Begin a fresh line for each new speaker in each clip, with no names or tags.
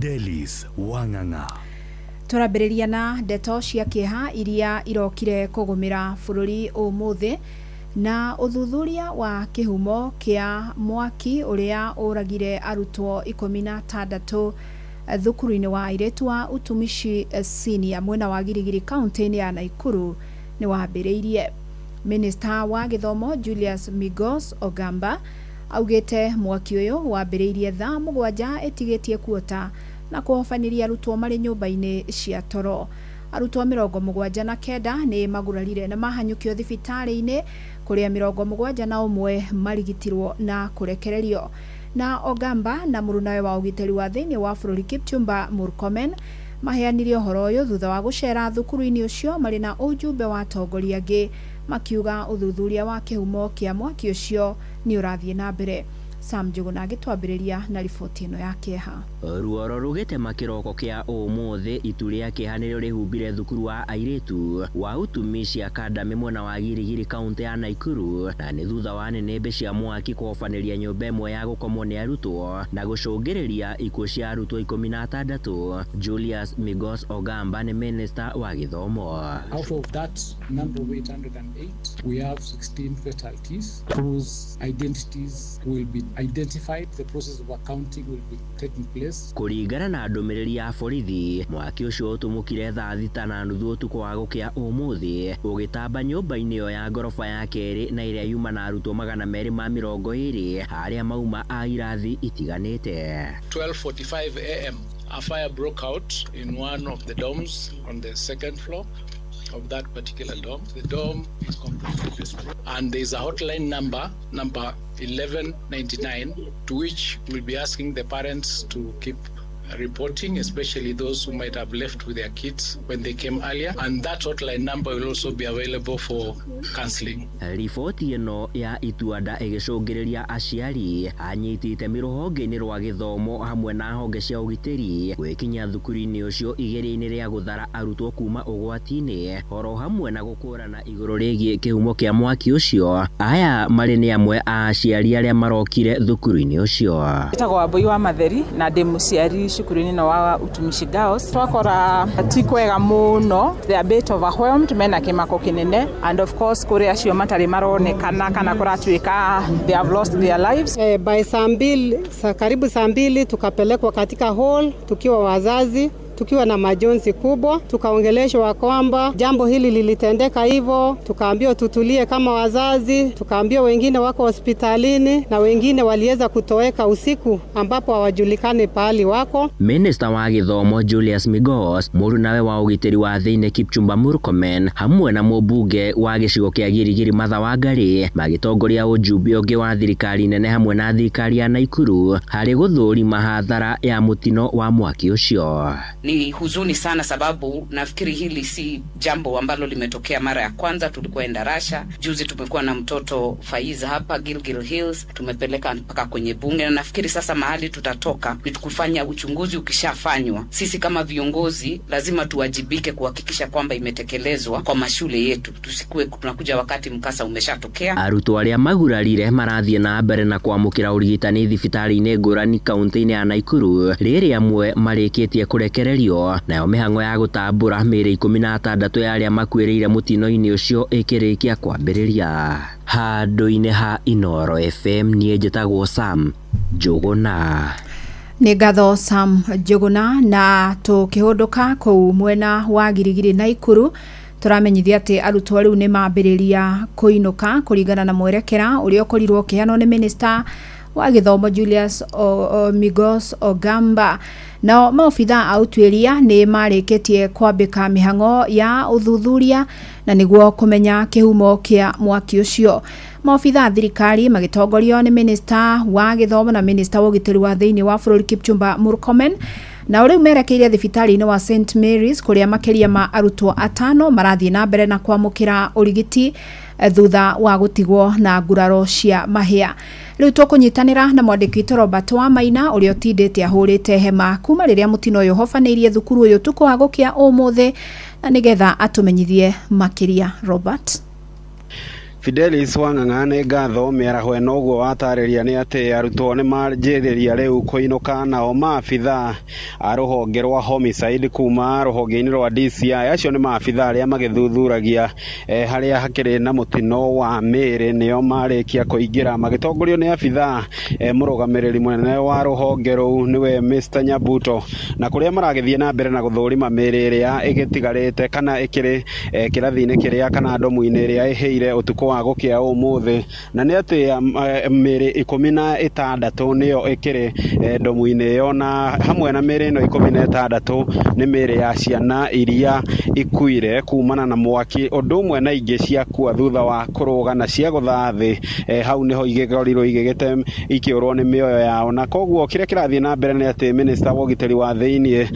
Fidelis Wang'ang'a.
Tũrambĩrĩria na ndeto cia kĩeha iria irokire kũgũmĩra bũrũri ũmũthĩ na ũthuthuria wa kĩhumo kĩa mwaki ũrĩa ũragire arutwo 16 thukuru-inĩ wa airĩtu wa Utumishi Senior mwena wa Girigiri kaunti-inĩ ya Naikuru nĩ wambĩrĩirie. Minista wa gĩthomo Julius Migos Ogamba augĩte mwaki ũyũ wambĩrĩirie thaa 7 ĩtigĩtie kuota na kũhobanĩria arutwo marĩ nyũmba-inĩ cia toro. Arutwo 79 nĩ magurarire na mahanyũkio thibitarĩ-inĩ kũrĩa 71 marigitirwo na kũrekererio. Na Ogamba na mũrunawe wa ũgitĩri wa thĩinĩ wa bũrũri Kipchumba Murkomen maheanire ũhoro ũyũ thutha wa gũcera thukuru-inĩ ũcio marĩ na ũjumbe wa atongoria angĩ makiuga ũthuthuria wa kĩhumo kĩa mwaki ũcio nĩ ũrathiĩ na mbere. Sam Njuguna agĩtwambĩrĩria na riboti ĩno ya kĩeha.
Ruoro rũgĩtema kĩroko kĩa ũmũthĩ itu rĩa kĩeha nĩrĩo rĩhumbire thukuru wa airĩtu wa Utumishi Academy mwena wa Girigiri kaunti ya Naikuru, na nĩ thutha wa nĩnĩmbĩ cia mwaki kũhobanĩria nyũmba ĩmwe ya gũkomwo nĩ arutwo na gũcũngĩrĩria ikuũ cia arutwo 16. Julius Migos Ogamba nĩ minista wa gĩthomo.
Out of that number of 808, we have 16 fatalities whose identities will be identified. The process of accounting will be taking place.
Kũringana na ndũmĩrĩri ya borithi, mwaki ũcio ũtumũkire thaa 6:30 ũtukũ wa gũkĩa ũmũthĩ ũgĩtamba nyũmba-inĩ ĩyo ya ngoroba ya kerĩ na ĩrĩa yuma na arutwo 220 arĩa mauma a irathi itiganĩte.
12:45 a.m. a fire broke out in one of the dorms on the second floor of that particular dorm. The dorm is completely destroyed, and there is a hotline number, number 1199, to which we'll be asking the parents to keep reporting, especially those who might have left with their kids when they came earlier. And that hotline number will also be available for counseling.
Riboti ĩno ya ituanda ĩgĩcũngĩrĩria aciari anyiti itemi rũhonge-inĩ rwa gĩthomo hamwe na honge cia ũgitĩri gwĩkinyia thukuru-inĩ ũcio igeria-inĩ rĩa gũthara arutwo kuma ũgwati-inĩ oro hamwe na gũkũrana igũrũ rĩgiĩ kĩhumo kĩa mwaki ũcio. Aya marĩ nĩ amwe a aciari arĩa marokire thukuru-inĩ ũcio.
Njĩtagwo Wambui wa Matheri na ndĩ mũciari cukuru-inĩ ĩno wa Utumishi Girls. Twakora ti kwega mũno, they are a bit overwhelmed, mena kĩmako kĩnene, and of course kũrĩ acio matarĩ maronekana kana kũratuĩka they have lost their lives.
By saa mbili, karibu saa 2 tukapelekwa katika hall tukiwa wazazi, tukiwa na majonzi kubwa, tukaongeleshwa kwamba jambo hili lilitendeka hivyo, tukaambiwa tutulie kama wazazi, tukaambiwa wengine wako hospitalini na wengine waliweza kutoweka usiku ambapo hawajulikani pahali wako.
Minister wa gĩthomo Julius Migos, mũrunawe wa ũgitĩri wa thĩinĩ Kipchumba Murkomen hamwe na mũmbunge wa gĩcigo kĩa Girigiri Martha Wangari magĩtongoria ũjumbe ũngĩ wa thirikari nene hamwe na thirikari ya Naikuru harĩ gũthũrima hathara ya mũtino wa mwaki ũcio.
Ni huzuni sana sababu nafikiri hili si jambo ambalo limetokea mara ya kwanza. Tulikuwa Endarasha juzi, tumekuwa na mtoto Faiza hapa Gilgil Hills, tumepeleka mpaka kwenye bunge, na nafikiri sasa mahali tutatoka ni kufanya uchunguzi. Ukishafanywa, sisi kama viongozi lazima tuwajibike kuhakikisha kwamba imetekelezwa kwa mashule yetu, tusikuwe tunakuja wakati mkasa umeshatokea.
Arutwo arĩa magurarire marathiĩ na mbere na kwamũkĩra ũrigitani thibitarĩ-inĩ ngũrani kaunti-inĩ ya Naikuru rĩrĩa amwe marĩkĩtie kũrekererio, nayo mĩhang'o ya gũtambũra mĩĩrĩ 16 ya arĩa makuĩrĩire mũtino-inĩ ũcio ĩkĩrĩkia kwambĩrĩria. Handũ-inĩ ha Inooro FM niĩ njĩtagwo Sam Njuguna.
Nĩ ngatho Sam Njuguna. Na tũkĩhũndũka kũu mwena wa Girigiri Naikuru, tũramenyithia atĩ arutwo rĩu nĩ mambĩrĩria kũinũka kũringana na mwerekera ũrĩa ũkorirwo ũkĩheanwo nĩ minista wa gĩthomo Julius Migos Ogamba. Nao maobitha a ũtuĩria nĩ marĩkĩtie kwambĩka mĩhang'o ya ũthuthuria na nĩguo kũmenya kĩhumo kĩa mwaki ũcio. Maobitha a thirikari magĩtongorio nĩ minista wa gĩthomo na minista wa ũgitĩri wa thĩinĩ wa bũrũri Kipchumba Murkomen na rĩu merekeire thibitarĩ-inĩ wa St Mary's kũrĩa makĩria ma arutwo 5 marathiĩ na mbere na kwamũkĩra ũrigiti thutha wa gũtigwo na nguraro cia mahĩa. Rĩu tũkũnyitanĩra na mwandĩki witũ Robert Wamaina ũrĩa ũtindĩte ahũrĩte hema kuma rĩrĩa mũtino ũyũ ũhobanĩirie thukuru ũyũ ũtukũ wa gũkĩa ũmũthĩ, na nĩgetha atũmenyithie makĩria. Robert.
Fidelis Wang'ang'a, nĩ ngatho. Mĩaraho ĩno ũguo watarĩria nĩ atĩ arutwo nĩ manjĩrĩria rĩu kũinũka, nao maabitha a rũhonge rwa homicide kuma rũhonge-inĩ rwa DCI, acio nĩ maabitha arĩa magĩthuthuragia harĩa hakĩrĩ na mũtino wa mĩĩrĩ, nĩo marĩkia kũingĩra magĩtongorio nĩ abitha mũrũgamĩrĩri mũnene wa rũhonge rũu, nĩwe Mr Nyabuto, na kũrĩa maragĩthiĩ na mbere na gũthũrima mĩĩrĩ ĩrĩa ĩgĩtigarĩte kana ĩkĩrĩ kĩrathi-inĩ kĩrĩa kana ndomu-inĩ ĩrĩa ĩhĩire ũtukũ wa gũkĩa ũmũthĩ. Na nĩ atĩ mĩĩrĩ 16 nĩyo ĩkĩrĩ ndomu-inĩ ĩyo, na hamwe na mĩĩrĩ ĩno 16 nĩ mĩĩrĩ ya ciana iria ikuire kumana na mwaki, ũndũ ũmwe na ingĩ ciakua thutha wa kũrũga na ciagũtha thĩ, hau nĩho igĩkorirwo igĩgĩte ikĩũrwo nĩ mĩoyo yao. Na koguo kĩrĩa kĩrathiĩ na mbere nĩ atĩ minista wa ũgitĩri wa thĩiniĩ,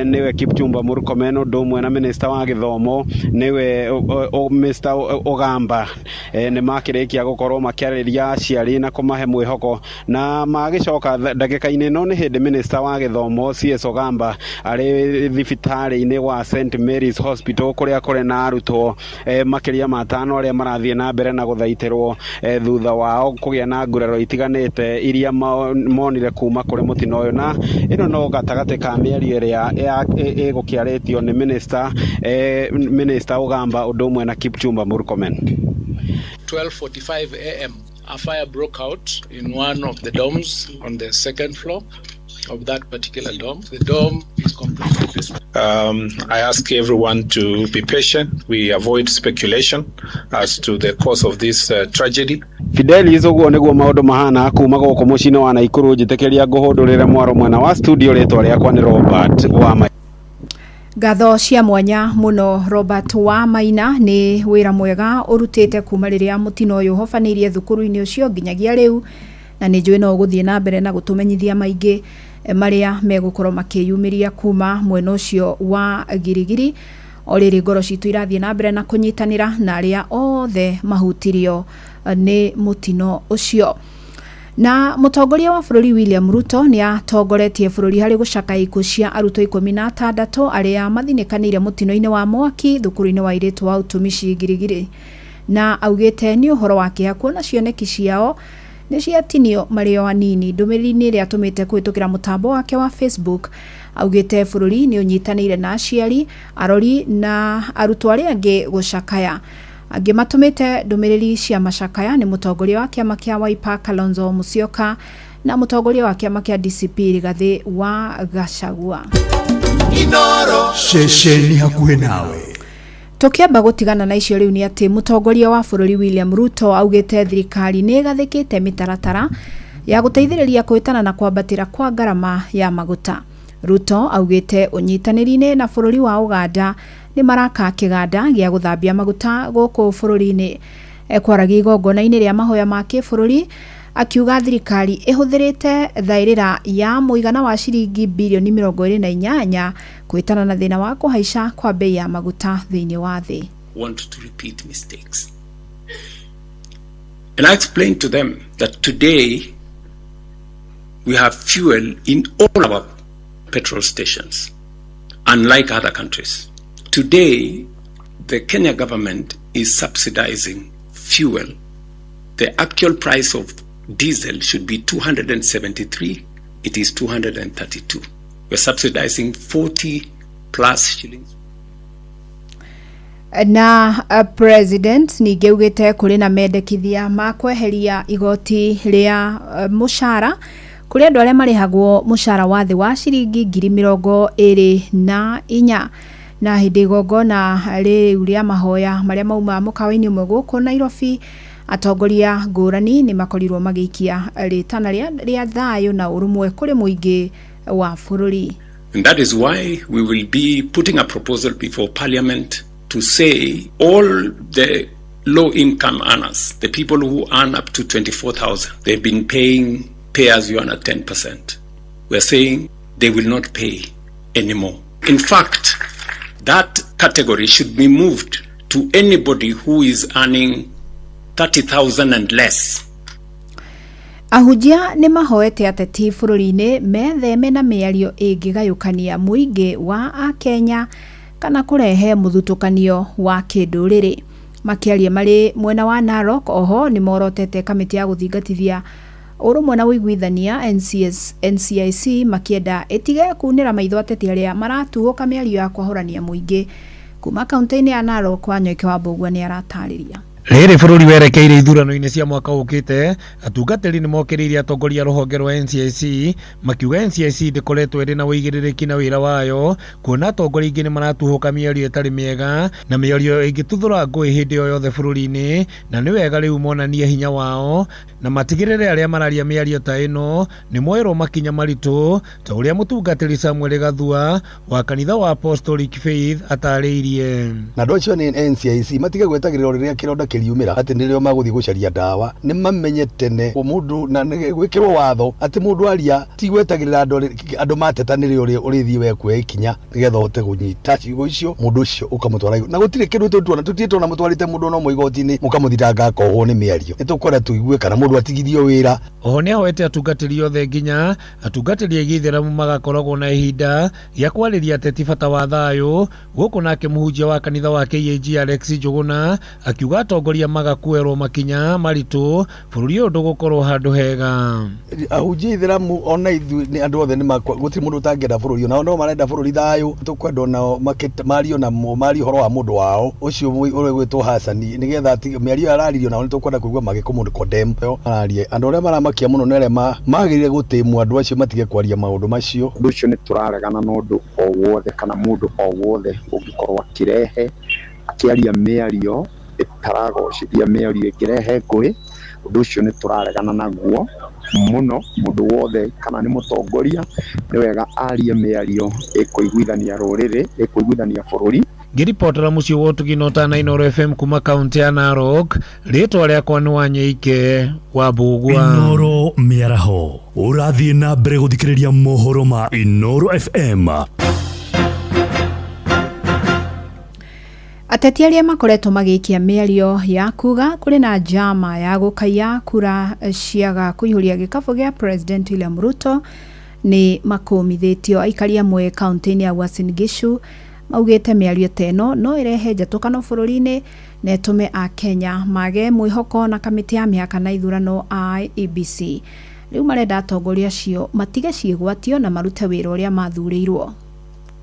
nĩwe Kipchumba Murkomen, ũndũ ũmwe na minista wa gĩthomo, nĩwe Mr Ogamba, nĩ makĩrĩkia gũkorwo makĩarĩria aciari na kũmahe mwĩhoko, na magĩcoka ndagĩka-inĩ ĩno nĩ hĩndĩ minista wa gĩthomo CS Ogamba arĩ thibitarĩ-inĩ wa St Mary's Hospital, kũrĩa kũrĩ na arutwo makĩria ma 5 arĩa marathiĩ na mbere na gũthaitĩrwo thutha wao kũgĩa na nguraro itiganĩte iria monire kuma kũrĩ mũtino ũyũ. Na ĩno no gatagatĩ ka mĩario ĩrĩa ĩgũkĩarĩtio nĩ minista Ogamba ũndũ ũmwe na Kipchumba Murkomen.
12:45 a.m., a fire broke out in one of the dorms on the second floor of that particular dorm. The dorm is completely destroyed.
I ask everyone to be patient. We avoid speculation as to the cause of this tragedy.
Fidelis, ũguo nĩguo maũndũ mahana kuma gũkũ mũciĩ-inĩ wa Naikuru. Njĩtĩkĩria ngũhũndũrĩre mwaro mwena wa studio. Rĩtwa rĩakwa nĩ Robert wa
Ngatho cia mwanya mũno, Robert wa Maina, nĩ wĩra mwega ũrutĩte kuma rĩrĩa mũtino ũyũ ũhobanĩirie thukuru-inĩ ũcio nginyagia rĩu, na nĩ njũĩ no ũgũthiĩ na mbere na gũtũmenyithia maingĩ marĩa megũkorwo makĩyumĩria kuma mwena ũcio wa Girigiri. O rĩrĩ, ngoro citũ irathiĩ na mbere na kũnyitanĩra na arĩa othe mahutirio nĩ mũtino ũcio. Na mũtongoria wa bũrũri William Ruto nĩ atongoretie bũrũri harĩ gũcakaya ikuũ cia arutwo 16 arĩa mathinĩkanĩire mũtino-inĩ wa mwaki thukuru-inĩ wa airĩtu wa Utumishi Girigiri, na augĩte nĩ ũhoro wa kĩeha kuona cioneki ciao nĩ ciatinio marĩ o anini. Ndũmĩrĩri-inĩ ĩrĩa atũmĩte kũhĩtũkĩra mũtambo wake wa Facebook, augĩte bũrũri nĩ ũnyitanĩire na aciari, arori na arutwo arĩa angĩ gũcakaya. Angĩ matũmĩte ndũmĩrĩri cia macakaya nĩ mũtongoria wa kĩama kĩa Wiper Kalonzo Musyoka na mũtongoria wa kĩama kĩa DCP Rigathĩ wa Gachagua.
Ceceni hakuhĩ nawe.
Tũkĩamba gũtigana na icio rĩu nĩ atĩ mũtongoria wa bũrũri William Ruto augĩte thirikari nĩ ĩgathĩkĩte mĩtaratara ya gũteithĩrĩria kũhĩtana na kwambatĩra kwa ngarama ya maguta. Ruto augĩte ũnyitanĩri-inĩ na bũrũri wa Uganda nĩ maraka kĩganda gĩa gũthambia maguta gũkũ bũrũri-inĩ. Ekwaragia igongona-inĩ rĩa mahoya ma kĩbũrũri, akiuga thirikari ĩhũthĩrĩte thaĩrĩra ya mũigana wa ciringi birioni 28 kũhĩtana na thĩna wa kũhaica kwa bei ya maguta thĩinĩ wa thĩ.
Want to repeat mistakes. And I explained to them that today we have fuel in all our petrol stations, unlike other countries. Today, the Kenya government is subsidizing fuel. The actual price of diesel should be 273, it is 232. We're subsidizing 40 plus shillings.
Na president ningĩ augĩte kũrĩ na mendekithia ma kweheria igoti rĩa mũcara kũrĩ andũ arĩa marĩhagwo mũcara wa thĩ wa ciringi 24,000. Na hĩndĩ igongona rĩu rĩa mahoya marĩa mauma mũkawa-inĩ ũmwe gũkũ Nairobi, atongoria ngũrani nĩ makorirwo magĩikia rĩtana rĩa thayũ na ũrũmwe kũrĩ mũingĩ wa bũrũri.
And that is why we will be putting a proposal before Parliament to say all the low income earners, the people who earn up to 24,000, they've been paying pay as you earn at 10%. We're saying they will not pay anymore. In fact, that category should be moved to anybody who is earning 30,000 and less.
Ahunjia nĩ mahoete ateti bũrũri-inĩ metheme na mĩario ĩngĩgayũkania mũingĩ wa Akenya kana kũrehe mũthutũkanio wa kĩndũrĩrĩ. Makĩaria marĩ mwena wa Narok oho nĩ morotete kamĩtĩ ya gũthingatithia ũrũmwe na ũiguithania NCIC makĩenda ĩtige kunĩra maitho ateti arĩa maratuũka mĩario ya kwahũrania mũingĩ. Kuma kaunti-inĩ ya Narok, Wanyoike wa Mbũgua nĩ aratarĩria.
Rĩrĩ bũrũri werekeire ithurano-inĩ cia mwaka ũkĩte, atungatĩri nĩ mokĩrĩire atongoria a rũhonge rwa NCIC makiuga NCIC ndĩkoretwo ĩrĩ na ũigĩrĩrĩki na wĩra wayo, kuona atongoria aingĩ nĩ maratuhũka mĩario ĩtarĩ mĩega na mĩario ĩngĩtuthũra ngũĩ hĩndĩ o yothe bũrũri-inĩ, na nĩ wega rĩu monanie hinya wao na matigĩrĩre arĩa mararia mĩario ta ĩno nĩ moerwo makinya maritũ ta ũrĩa mũtungatĩri Samuel Gathua wa kanitha wa Apostolic Faith atarĩirie.
Na andũ acio nĩ NCIC matige gwetagĩrĩra rĩrĩa kĩronda kĩriumĩra atĩ nĩrĩo magũthiĩ gũcaria ndawa, nĩ mamenye tene mũndũ na gwĩkĩrwo watho atĩ mũndũ aria ti gwetagĩrĩra andũ mateta nĩrĩo ũrĩthiĩ we kuoya ikinya nĩgetha ũhote kũnyita ciugo icio mũndũ ũcio ũkamũtwara na gũtirĩ kĩndũ tũtuona tũtirĩ tuona mũtwarĩte mũndũ no igoti-inĩ mũkamũthitanga akohwo nĩ mĩario. Nĩ tũkwenda tũigue kana mũndũ atigithio wĩra.
Oho nĩ ahoete atungatĩri othe nginya atungatĩri a gĩithĩramu magakoragwo na ihinda gĩa kwarĩria ateti bata wa thayũ. Gũkũ nake mũhunjia wa kanitha wa KAG Alex Njũgũna akiuga atongoria magakuerwo makinya maritũ bũrũri ũyũ ndũgũkorwo handũ hega.
Ahunjia ithĩramu ona ithuĩ nĩ andũ othe nĩ gũtirĩ mũndũ ũtangĩenda bũrũri onao no marenda bũrũri thayũ. Tũkwenda onao mario na mario ũhoro wa mũndũ wao ũcio ũrĩa ũgwĩtwo Hasani nĩgetha mĩario araririo nao nĩ tũkwenda kũigua magĩkũmũ condemn ararie. Andũ arĩa maramakia mũno nĩ arĩa magĩrĩire gũtĩmwo andũ acio matige kwaria maũndũ macio.
Ũndũ ũcio nĩ tũraregana na ũndũ o wothe kana mũndũ o wothe ũngĩkorwo akĩrehe akĩaria mĩario ĩtaragocithia mĩario ĩngĩrehe ngũĩ. Ũndũ ũcio nĩ tũraregana naguo mũno. Mũndũ wothe kana nĩ mũtongoria nĩ wega arie mĩario ĩkũiguithania rũrĩrĩ, ĩkũiguithania bũrũri.
Ngĩribotera mũciĩ wa Ũtugi na Ũtana Inooro FM kuma kaunti ya Narok, rĩtwa rĩakwa nĩ Wanyoike wa Mbũgua.
Inooro mĩaraho ũrathiĩ na mbere gũthikĩrĩria mohoro ma Inooro FM.
Ateti arĩa makoretwo magĩikia mĩario ya kuga kũrĩ na njama ya gũkaiya kura ciaga kũihũria gĩkabũ gĩa President William Ruto nĩ makũmithĩtio. Aikari amwe kaunti-inĩ ya Uasin Gishu maugĩte mĩario ta ĩno no ĩrehe njatũkano bũrũri-inĩ na ĩtũme Akenya mage mwĩhoko na kamĩtĩ ya mĩhaka na ithurano IEBC. Rĩu marenda atongoria acio matige ciĩgwatio na marute wĩra ũrĩa mathurĩirwo.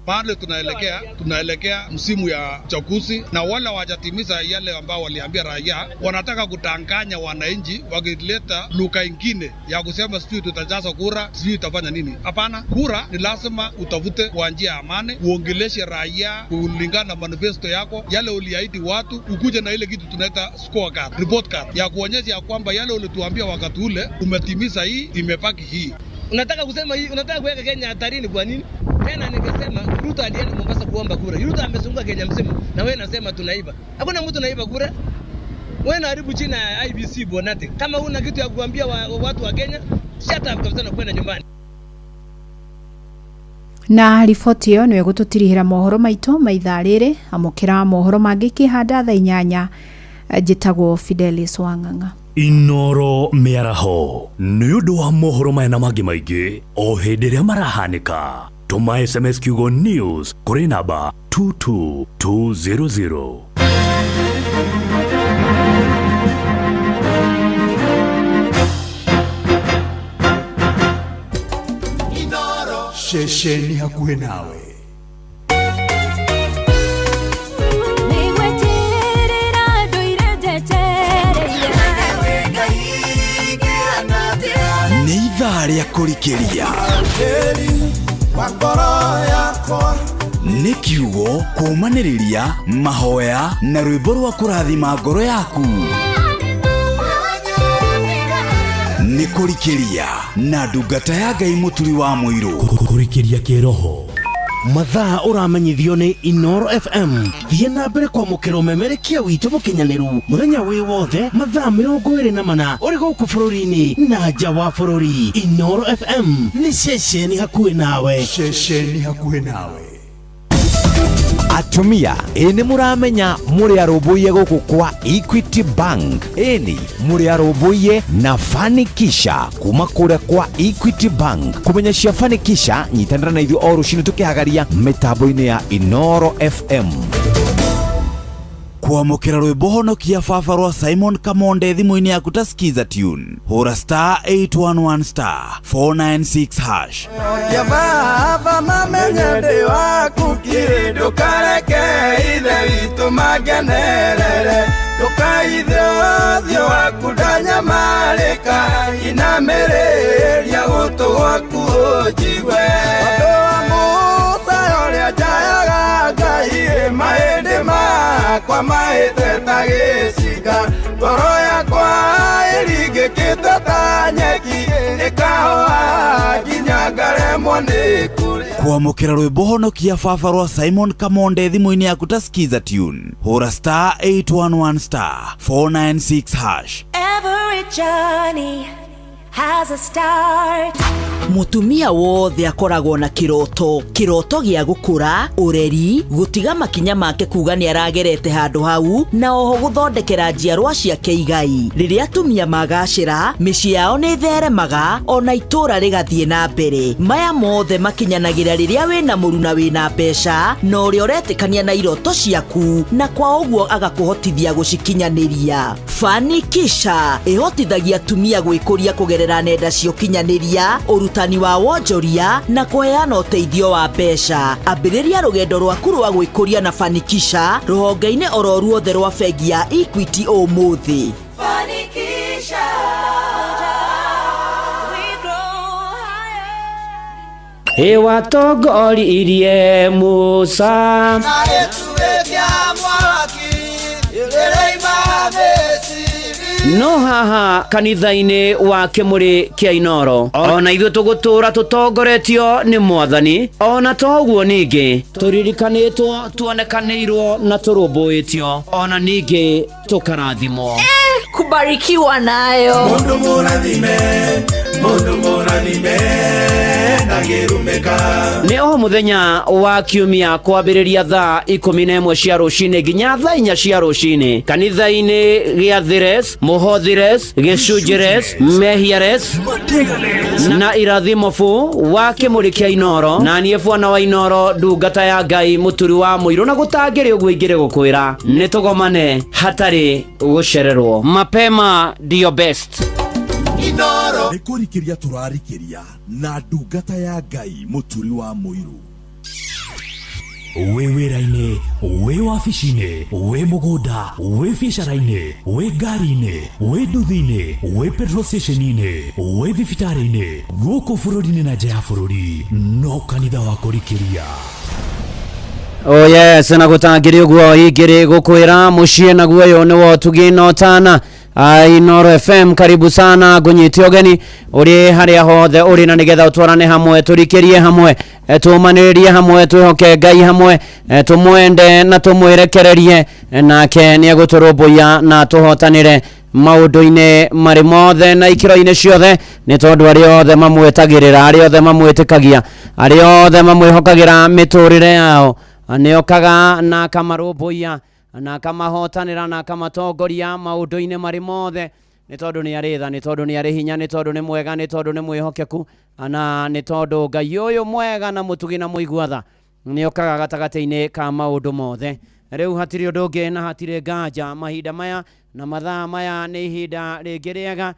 Pale tunaelekea msimu ya uchaguzi, na wale hawajatimiza yale ambao waliambia raia, wanataka kudanganya wananchi wakileta lugha ingine ya kusema sijui tutajaza kura, sijui tutafanya nini. Hapana, kura ni lazima utafute kwa njia ya amani, uongeleshe raia kulingana na manifesto yako, yale uliahidi watu, ukuje na ile kitu tunaita scorecard, report card ya kuonyesha ya kwamba yale ulituambia wakati ule umetimiza, hii imebaki hii.
Unataka kusema hii, unataka kuweka Kenya hatarini kwa nini? Tena nikasema Ruto alienda Mombasa kuomba kura. Ruto amezunguka Kenya mzima na wewe unasema tunaiba. Hakuna mtu anaiba kura. Wewe unaharibu jina ya IBC bwana. Kama huna kitu ya kuambia watu wa Kenya, shut up kabisa na kwenda nyumbani.
Na riboti ĩyo nĩyo ĩgũtũtirihĩra mohoro maitũ ma ithaa rĩrĩ. Amũkĩra mohoro mangĩ kĩhanda thaa 8. Njĩtagwo Fidelis Wang'ang'a.
Inooro mĩaraho nĩ ũndũ wa mohoro maya na mangĩ maingĩ o hĩndĩ ĩrĩa marahanĩka. Tũma SMS kiugo news kũrĩ namba 22200.
Ceceni hakuhĩ nawe.
Nĩ ithaa rĩa kũrikĩria. Nĩ kiugo kũũmanĩrĩria mahoya na rwĩmbo rwa kũrathima ngoro yaku. Nĩ kũrikĩria na ndungata ya Ngai Mũturi wa Mũirũ.
Kũrikĩria kĩroho.
Mathaa ũramenyithio nĩ Inooro FM. Thiĩ na mbere kwamũkĩra ũmemerekia witũ mũkinyanĩru mũthenya wĩ wothe mathaa 24 ũrĩ gũkũ bũrũri-inĩ na nja wa bũrũri. Inooro FM nĩ ceceni hakuhĩ nawe.
Ceceni hakuhĩ nawe.
Atumia ĩ nĩ mũramenya mũrĩ arũmbũiye gũkũ kwa Equity Bank. Ĩni mũrĩ arũmbũiye na Fanikisha kuma kũrĩa kwa Equity Bank. Kũmenya cia Fanikisha, nyitanĩra na ithuĩ o rũcinĩ tũkĩhagaria mĩtambo-inĩ ya Inooro FM. Kwamũkĩra rwĩmbo honokia baba rwa Simon Kamonde thimũ-inĩ yaku ta Skiza tune, hũra star 811 star 496 hash.
Ya baba mamenye ndĩ waku kiri, ndũkareke ithe witũ mangenerere, ndũkaithe ũthiũ waku ndanyamarĩka, inamĩrĩria gũtũ gwaku ũnjigue. Ũndũ wa Musa ũrĩa njayaga Ngai, mahĩndĩ makwa mahĩte ta gĩcinga, ngoro yakwa ĩringĩkĩte ta nyeki, ĩkahoha nginya ngaremwo nĩ kũrĩa.
Kwamũkĩra rwĩmbo honokia baba rwa Simon Kamonde thimũ-inĩ yaku ta Skiza tune, hũra star 811 star 496 hash.
Every journey has a start.
Mutumia wothe akoragwo na kiroto, kiroto gĩa gũkũra, ũreri, gũtiga makinya make kuga nĩ aragerete handũ hau, na oho gũthondekera njiarwa ciake igai. Rĩrĩa atumia magacĩra, mĩciĩ yao nĩ ĩtheremaga, ona itũũra rĩgathiĩ na mbere. Maya mothe makinyanagĩra rĩrĩa wĩna mũruna wĩna mbeca, na ũrĩa ũretĩkania na iroto ciaku, na kwa ũguo agakũhotithia gũcikinyanĩria. Fanikisha ĩhotithagia atumia gwĩkũria kũgerera nenda cia ũkinyanĩria, ũrutani wa wonjoria na kũheana ũteithio wa mbeca. Ambĩrĩria rũgendo rwaku rwa gwĩkũria na Fanikisha rũhonge-inĩ oro ruothe rwa bengi ya Equity ũmũthĩ.
Fanikisha. We grow higher.
Ĩwatongoririe Musa
Na gĩtugĩ mwaki ĩrĩima Misiri.
No haha kanitha-inĩ wa Kĩmũrĩ kĩa Inoro, ona ithuĩ tũgũtũra tũtongoretio nĩ Mwathani, ona to ũguo ningĩ tũririkanĩtwo, tuonekanĩirwo na tũrũmbũĩtio, ona ningĩ tũkarathimwo.
Kubarikiwa nayo.
Mũndũ mũrathime, mũndũ mũrathime ndangĩrumĩka.
Nĩ o mũthenya wa kiumia kwambĩrĩria thaa 11 cia rũcinĩ nginya thaa 4 cia rũcinĩ kanitha-inĩ gĩa Thires, Mũhothires, Gĩcunjĩres, Mehiares na Irathimobu wa Kĩmũrĩ kĩa Inoro, na niĩ bwana wa Inoro, ndungata ya Ngai, mũturi wa mũirũ, na gũtangĩrĩ ũguo ingĩrĩ gũkwĩra nĩ tũgomane hatarĩ gũcererwo. Mapema ndio best.
Inoro.
Nĩ kũrikĩria tũrarikĩria na ndungata ya Ngai mũturi wa mũirũ.
Wĩ wĩra-inĩ, wĩ wabici-inĩ, wĩ mũgũnda, wĩ biacara-inĩ, wĩ ngari-inĩ, wĩ nduthi-inĩ, wĩ petrol station-inĩ, wĩ thibitarĩ-inĩ, gũkũ bũrũri-inĩ na nja ya bũrũri, no kanitha wa kũrikĩria.
Oh yes, na gũtangĩrĩ ũguo ingĩrĩ gũkwĩra mũciĩ naguo ũyũ nĩ wotugi na ũtana. Inoro FM, karibu sana, ngũnyite ũgeni ũrĩ harĩa hothe ũrĩ, na nĩgetha ũtwarane hamwe, tũrikĩrie hamwe, tũmanĩrĩrie hamwe, twĩhoke Ngai hamwe, tũmwende na tũmwĩrekererie, nake nĩ egũtũrũmbũiya na tũhotanĩre maũndũ-inĩ marĩ mothe na ikĩro-inĩ ciothe, nĩ tondũ arĩa othe mamwĩtagĩrĩra, arĩa othe mamwĩtĩkagia, arĩa othe mamwĩhokagĩra mĩtũrĩre yao, nĩokaga na akamarũmbũiya na akamahotanĩra na akamatongoria maũndũ-inĩ marĩ mothe, nĩ tondũ nĩ arĩ tha, nĩ tondũ nĩ arĩ hinya, nĩ tondũ nĩ mwega, nĩ tondũ nĩ mwĩhokeku, na nĩ tondũ Ngai ũyũ mwega na mũtugi na mũigua tha nĩokaga gatagatĩ-inĩ ka maũndũ mothe. Rĩu hatirĩ ũndũ ũngĩ na hatirĩ nganja, mahinda maya na mathaa maya nĩ ihinda rĩngĩ rĩega.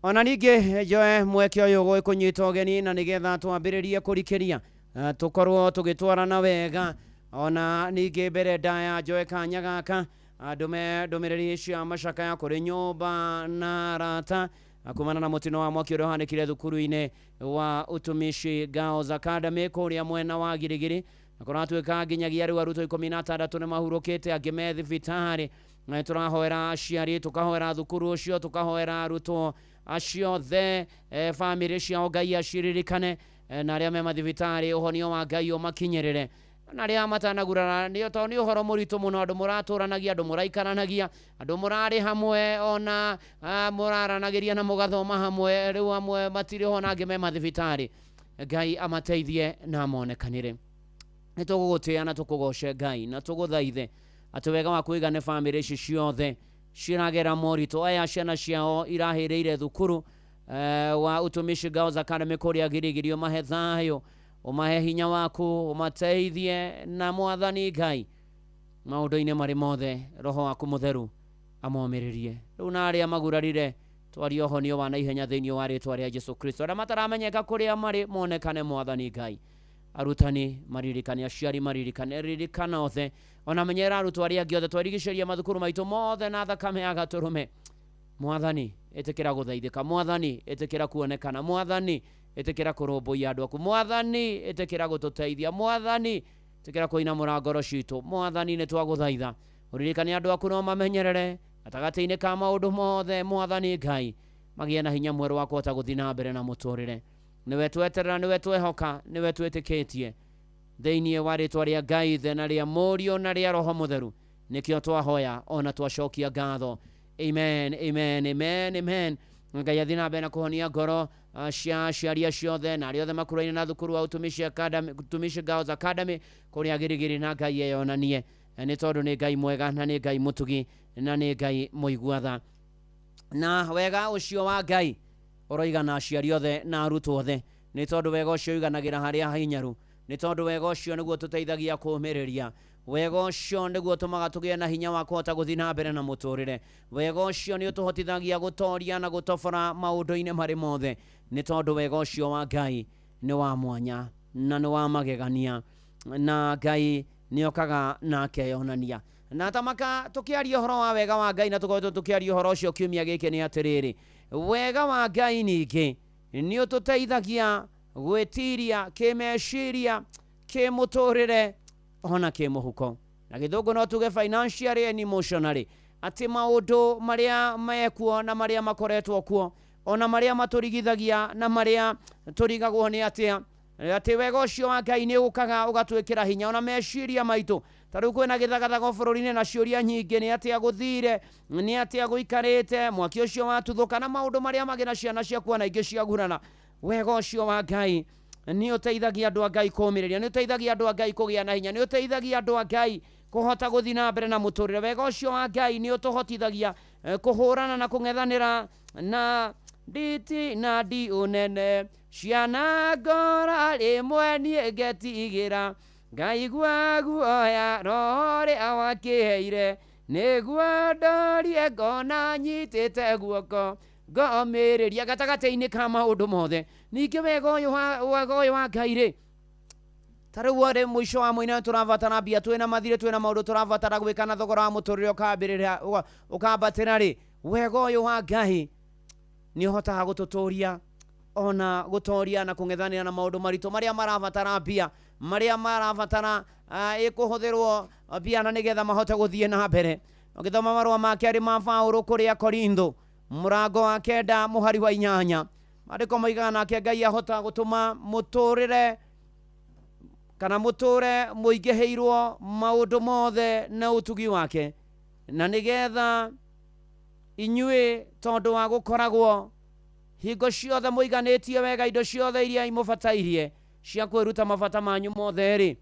Ona ningĩ njoe mweke ũyũ gwĩkũnyita ũgeni na nĩgetha twambĩrĩrie kũrikĩria, tũkorwo tũgĩtwarana wega. Ona ningĩ mbere ndaya njoe kanya gaka ndũme ndũmĩrĩri cia macakaya kũrĩ nyũmba na arata kumana na mũtino wa mwaki ũrĩa ũhanĩkire thukuru-inĩ wa Utumishi Girls Academy kũrĩa mwena wa Girigiri, na kũratuĩka nginyagia rĩu arutwo 16 nĩ mahurũkĩte, angĩ me thibitarĩ. Na tũrahoera aciari, tũkahoera thukuru ũcio, tũkahoera arutwo acio othe, bamĩrĩ ciao Ngai aciririkane, na arĩa me mathibitarĩ ũhonio wa Ngai ũmakinyĩrĩre, na arĩa matanagurara, nĩ tondũ nĩ ũhoro mũritũ mũno, andũ mũratũranagia, andũ mũraikaranagia, andũ mũrarĩ hamwe, ona mũraranagĩria na mũgathoma hamwe, rĩu amwe matirĩ ho na angĩ me mathibitarĩ. Ngai amateithie na amonekanĩre. Nĩ tũgũgũtĩĩa na tũkũgoce Ngai na tũgũthaithe atĩ wega wa kũigane bamĩrĩ ici ciothe ciragera moritũ aya, ciana ciao irahĩrĩire thukuru wa Utumishi Girls Academy kũrĩa Girigiri, ũmahe thayũ, ũmahe hinya waku, ũmateithie na Mwathani Ngai Maũndũ-inĩ marĩ mothe roho waku mũtheru amomĩrĩrie. Rĩu na arĩa magurarire twarie ũhonio wa naihenya thĩinĩ wa rĩtwa rĩa Jesu Kristo. Arĩa mataramenyeka kũrĩa marĩ monekane Mwathani Ngai. Arutani maririkane, aciari maririkane, ririkana othe, ona menyera arutwo arĩa angĩ othe, twarigicĩria mathukuru maitũ mothe na thakame ya gatũrũme. Mwathani ĩtĩkĩra gũthaithĩka, Mwathani ĩtĩkĩra kuonekana, Mwathani ĩtĩkĩra kũrũmbũiya andũ aku, Mwathani ĩtĩkĩra gũtũteithia, Mwathani ĩtĩkĩra kũinamũra ngoro citũ. Mwathani nĩ twagũthaitha ũririkane andũ aku no mamenyerere gatagatĩ-inĩ ka maũndũ mothe. Mwathani Ngai magĩe na hinya mwerũ wa kũhota gũthiĩ na mbere na mũtũrĩre. Nĩwe tweterera, nĩwe twehoka, nĩwe twĩtĩkĩtie thĩinĩ wa rĩtwa rĩa Ngai Ithe na rĩa Mũriũ na rĩa Roho Mũtheru nĩkĩo twahoya ona twacokia ngatho. Amen, amen, amen, amen. Ngai athiĩ na mbere na kũhonia ngoro cia aciari acio othe na arĩa othe makũraine na thukuru wa Utumishi Academy, Utumishi Girls Academy kũrĩa Gĩrĩgĩrĩ, na Ngai eyonanie nĩ tondũ nĩ Ngai mwega na nĩ Ngai mũtugi na nĩ Ngai mũigua tha. Na wega ũcio wa Ngai ũroigana aciari othe na arutwo othe, nĩ tondũ wega ũcio ũiganagĩra harĩa hahinyaru, nĩ tondũ wega ũcio nĩguo tũteithagia kũũmĩrĩria, wega ũcio nĩguo ũtũmaga tũgĩe na hinya wa kũhota gũthiĩ na mbere na mũtũrĩre, wega ũcio nĩ ũtũhotithagia gũtoria na gũtobora maũndũ-inĩ marĩ mothe, nĩ tondũ wega ũcio wa Ngai nĩ wa mwanya na nĩ wa magegania, na Ngai nĩ okaga na akeyonania. Na tamaka tũkĩaria ũhoro wa wega wa Ngai na tũkoretwo tũkĩaria ũhoro ũcio kiumia gĩkĩ nĩ atĩrĩrĩ, wega wa Ngai ningĩ nĩ ũtũteithagia gwĩtiria kĩmeciria, kĩmũtũrĩre ona kĩmũhuko. Na gĩthũngũ no tuge financially and emotionally, atĩ maũndũ marĩa mekuo na marĩa makoretwo kuo ona marĩa matũrigithagia na marĩa tũrigagwo nĩ atĩa, atĩ wega ũcio wa Ngai nĩ ũkaga ũgatwĩkĩra hinya ona meciria maitũ. Ta rĩu kwĩna gĩthagathago bũrũri-inĩ na ciũria nyingĩ, nĩ atĩa gũthire, nĩ atĩa gũikarĩte, mwaki ũcio watuthũka na maũndũ marĩa mangĩ na ciana ciakua na ingĩ ciagurana. Wega ũcio wa Ngai nĩ ũteithagia andũ a Ngai kũũmĩrĩria, nĩ ũteithagia andũ a Ngai kũgĩa na hinya, nĩ ũteithagia andũ a Ngai kũhota gũthiĩ na mbere na mũtũrĩre. Wega ũcio wa Ngai nĩ ũtũhotithagia kũhũrana na kũng'ethanĩra na nditi na ndi ũnene, ciana ngora rĩmwe niĩ ngetigĩra, ngaigua guoya roho ũrĩa wakĩheire, nĩguo ndorie ngona nyitĩte guoko ngomĩrĩria gatagatĩ-inĩ ka maũndũ mothe. Ningĩ wega ũyũ wa Ngai rĩ, ta rĩu arĩ mũico wa mũina tũrabatara mbia, twĩna mathirĩ, twĩna maũndũ tũrabatara gwĩka na thogora wa mũtũrĩre ũkambĩrĩria ũkambatĩra rĩ, wega ũyũ wa Ngai nĩ ũhotaga gũtũtũria ona gũtoria na kũng'ethanĩra na maũndũ maritũ marĩa marabatara mbia, marĩa marabatara ĩkũhũthĩrwo mbia na nĩgetha mahote gũthiĩ na mbere. Ũgĩthoma marũa ma kerĩ ma Paũlũ kũrĩa Korintho mũrango wa 9 mũhari wa 8, maandĩko moigaga nake Ngai ahota gũtũma mũtũrĩre kana mũtũre mũingĩhĩirwo maũndũ mothe na ũtugi wake, na nĩgetha inyuĩ tondũ wa gũkoragwo hingo ciothe mũiganĩtie wega indo ciothe iria imũbatairie cia kwĩruta mabata manyu mothe rĩ,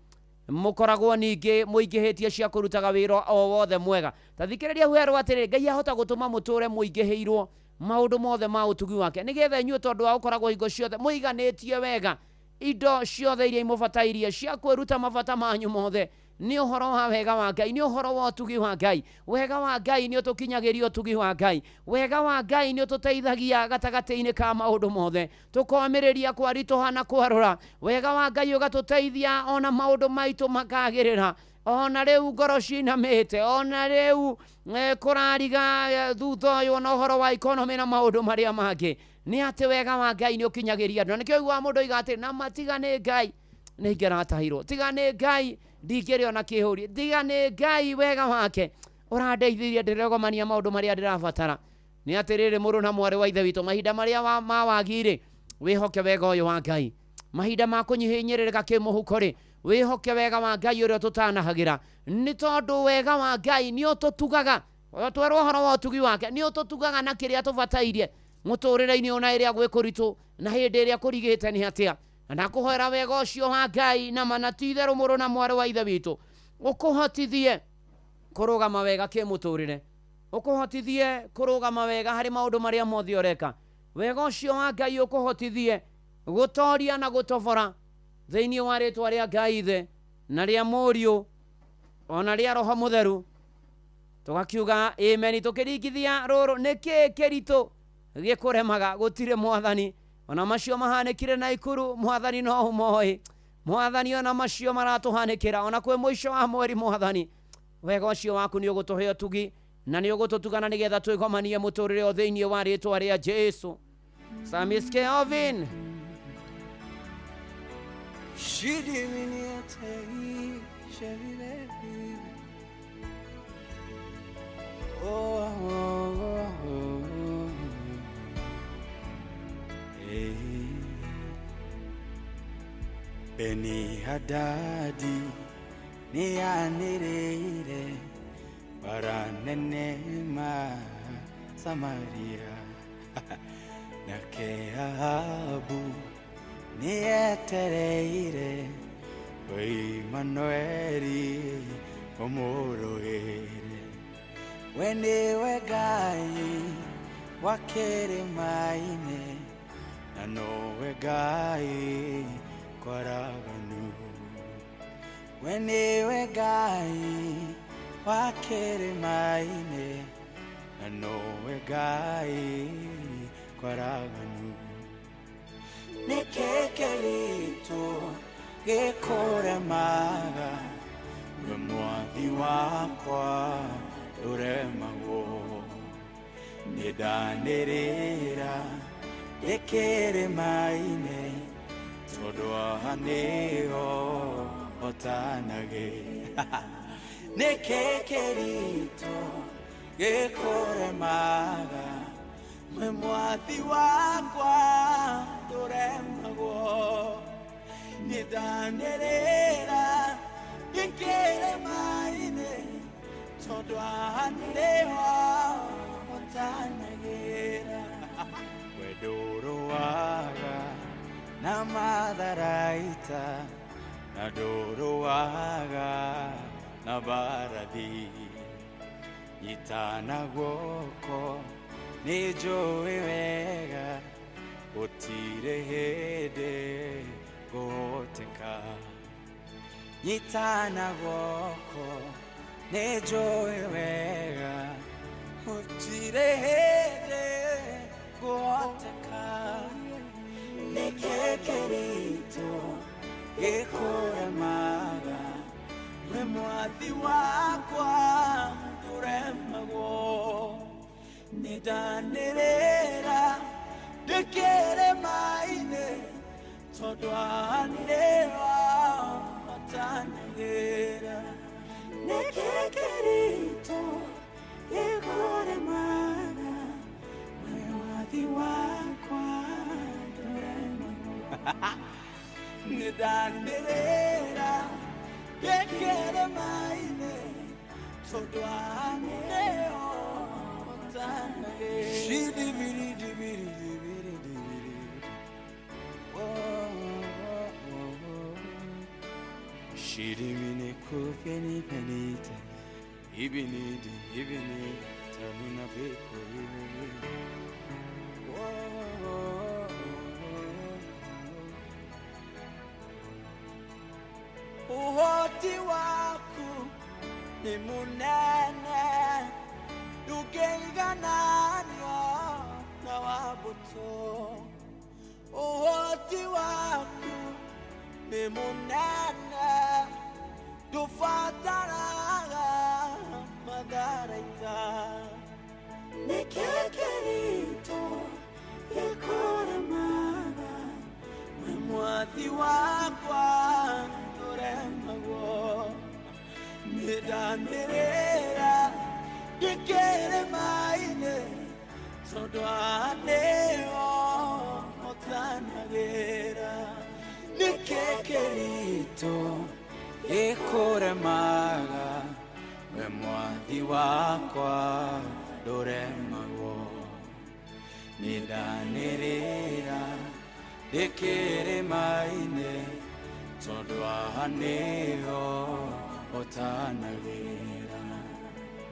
mũkoragwo ningĩ mũingĩhĩtie cia kũrutaga wĩra o wothe mwega. Ta thikĩrĩria werwo atĩrĩ, Ngai ahota gũtũma mũtũre mũingĩhĩirwo maũndũ mothe ma ũtugi wake, nĩgetha inyuĩ tondũ wa gũkoragwo hingo ciothe mũiganĩtie wega indo ciothe iria imũbatairie cia kwĩruta mabata manyu mothe. Nĩ ũhoro wa wega wa Ngai, nĩ ũhoro wa ũtugi wa Ngai. Wega wa Ngai nĩ ũtũkinyagĩria ũtugi wa Ngai. Wega wa Ngai nĩ ũtũteithagia gatagatĩ-inĩ ka maũndũ mothe, tũkomĩrĩria kwaritũha na kwarũra. Wega wa Ngai ũgatũteithia ona maũndũ maitũ makagĩrĩra, ona rĩu ngoro cinamĩte, ona rĩu kũrariga thutha ũyũ ona ũhoro wa economy na maũndũ marĩa mangĩ, nĩ atĩ wega wa Ngai nĩ ũkinyagĩria andũ. Na nĩkĩo ũiguaga mũndũ oiga atĩ na matiga nĩ Ngai nĩ ingĩratahirwo, tiga nĩ Ngai ndingĩrĩ ona kĩhũri, tiga nĩ Ngai wega wake ũrandeithirie ndĩregomania maũndũ marĩa ndĩrabatara. Nĩ atĩrĩrĩ mũrũ na mwarĩ wa Ithe witũ, mahinda marĩa ma wagi-rĩ, wĩhoke wega ũyũ wa Ngai. Mahinda ma kũnyihinyĩrĩrĩka kĩmũhuko rĩ, wĩhoke wega wa Ngai ũrĩa ũtũtanahagĩra, nĩ tondũ wega wa Ngai nĩ ũtũtugaga. Twerwo ũhoro wa ũtugi wake, nĩ ũtũtugaga na kĩrĩa tũbatairie mũtũrĩre-inĩ ona ĩrĩa gwĩ kũritũ na hĩndĩ ĩrĩa kũrigĩte nĩ atĩa. Na ndakũhoera wega ũcio wa Ngai na mana ti itherũ mũrũ na mwarĩ wa Ithe witũ, ũkũhotithie kũrũgama wega kĩmũtũrĩre, ũkũhotithie kũrũgama wega harĩ maũndũ marĩa mothe ũreka. Wega ũcio wa Ngai ũkũhotithie gũtoria na gũtobora thĩinĩ wa rĩtwa rĩa Ngai Ithe na rĩa Mũriũ Ona rĩa roho mũtheru tũgakiuga amen tũkĩringithia rũrũ nĩkĩ kĩritũ gĩkũremaga gũtirĩ mwathani ona macio mahanĩkire Naikuru mwathani no ũmoĩ mwathani ona macio maratũhanĩkĩra ona kwĩ mũico wa mweri mwathani wega ũcio waku nĩ ũgũtũhe ũtugi na nĩ ũgũtũtugana nĩgetha twĩgomanie mũtũrĩre o thĩinĩ wa rĩtwa rĩa Jesu. Samiske Ovin
Oh, oh, oh, hey. Beni Hadadi ni anireire baranenema Samaria nake Ahabu ni etereire Emmanueli omoroere Weniwe Ngai wa kĩrĩma-inĩ na nowe Ngai kwaraganu Weniwe Ngai wa kĩrĩma-inĩ na nowe Ngai kwaraganu Nĩkĩ kĩritũ gĩkũremaga we mwathi wakwa ndũremagwo nĩndanĩrĩra ndĩ kĩrĩma-inĩ tondũ haha nĩho hotanagĩra Nĩkĩ kĩritũ gĩkũremaga we mwathi wakwa ndũremagwo nĩndanĩrĩra ndĩ kĩrĩma-inĩ tondũ haha nĩho hotanagĩra We ndũrũaga na matharaita na ndũrũaga na mbarathi nyitana guoko nĩnjũĩ wega gũtirĩ hĩndĩ ngũhoteka Nyitana guoko nĩnjũĩ wega gũtirĩ hĩndĩ ngũhoteka Nĩkĩ kĩritũ gĩkũremaga we mwathi wakwa ndũremagwo Nĩndanĩrĩra ndĩ kĩrĩma-inĩ tondũ haha nĩho hotanagĩra Nĩkĩ kĩritũ gĩkũremaga we mwathi wakwa ndũremagwo Nĩndanĩrĩra ndĩ kĩrĩma-inĩ tondũ haha nĩho hotanagĩra Shirimine kupeni penite ibinidi ibini tanuna beko ibini Uhoti waku ni munene ndũngĩigananio na wa mbũtũ Uhoti waku ni munene ndũbataraga matharaita Nĩkĩ kĩritũ gĩkũremaga we mwathi wakwa ndũremagwo Nĩndanĩrĩra ndĩ kĩrĩma-inĩ tondũ haha nĩho hotanagĩra Nĩkĩ kĩritũ gĩkũremaga we mwathi wakwa ndũremagwo Nĩndanĩrĩra ndĩ kĩrĩma-inĩ tondũ haha nĩho hotanagĩra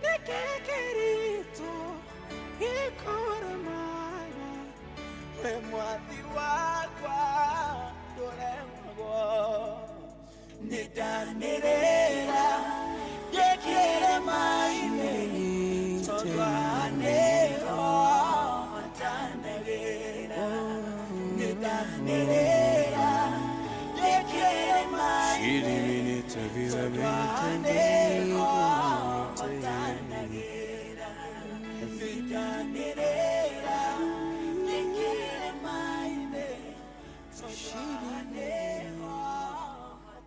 Nĩkĩ kĩritũ gĩkũremaga we mwathi wakwa ndũremagwo Nĩndanĩrĩra ndĩ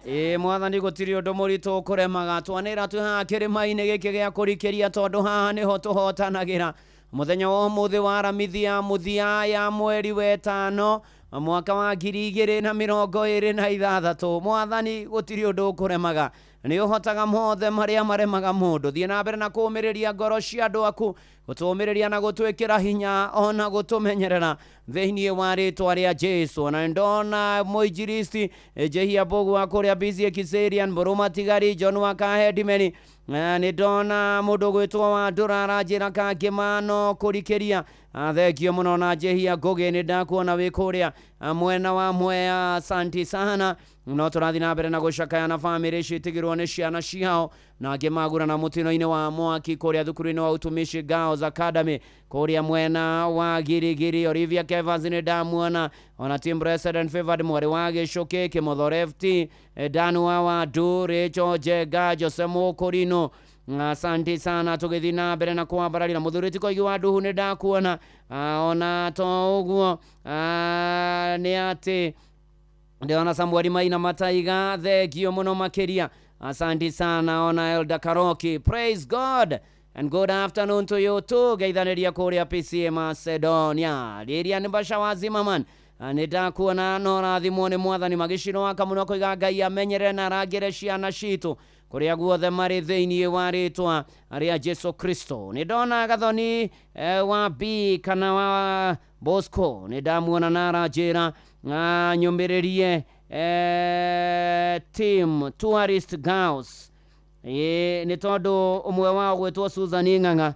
Ĩ mwathani gũtirĩ ũndũ mũritũ ũkũremaga twanĩra twĩ haha kĩrĩma-inĩ gĩkĩ gĩa kũrikĩria tondũ haha nĩho tũhotanagĩra mũthenya wa ũmũthĩ wa aramithi ya mũthia ya mweri wetano mwaka wa 2026. Mwathani gũtirĩ ũndũ ũkũremaga, nĩ ũhotaga mothe marĩa maremaga mũndũ. Thiĩ na mbere na kũũmĩrĩria ngoro cia andũ aku, gũtũũmĩrĩria na gũtwĩkĩra hinya ona gũtũmenyerera thĩinĩ wa rĩtwa rĩa Jesu. Na ndona mũinjilisti Jehia Mbogu wa kũrĩa BCA Kiserian, Mũrũma Tigari, John wa Kahedimeni, nĩ ndona mũndũ gwĩtwo wa Ndũra aranjĩra Kangĩmano kũrikĩria. Thengio mũno na Jehia Ngũgĩ, nĩ ndakuona wĩ kũrĩa mwena wa Mwea, asanti sana. No tũrathiĩ na mbere na gũcakaya na bamĩrĩ citigirwo nĩ ciana ciao na angĩ magurana mũtino-inĩ wa mwaki kũrĩa thukuru-inĩ wa Utumishi Girls Academy kũrĩa mwena wa Girigiri. Olivia Kevans nĩ ndamuona, ona team president Favored mwarĩ wa Gĩcũkĩ, Kĩmotho Lefty, Dan wa Wadu, Rachel Njenga, Jose Mũkũrinũ, asante sana. Tũgĩthiĩ na mbere na kwambararira mũthuri ti Koigi wa Nduhu nĩ ndakuona, ona to ũguo nĩ atĩ ndĩrona Samuel Maina Mataiga, thengio mũno makĩria, asante sana. Ona Elda Karoki, praise God and good afternoon to you too. Geithanĩria kũrĩa PCA Macedonia. Rĩrĩa nĩ Basha wa Zimmerman, nĩ ndakuona no rathimwo nĩ mwathani. Magĩcino wa Kamuno koiga Ngai amenyere na arangĩre ciana citũ kũrĩa guothe marĩ thĩinĩ wa rĩtwa rĩa Jesu Kristo. Nĩ ndona Gathoni wa B kana wa Bosco, nĩ ndamuona na aranjĩra nyũmĩrĩrie team Tourist Girls. Nĩ tondũ ũmwe wao gwĩtwo Susan Ng'ang'a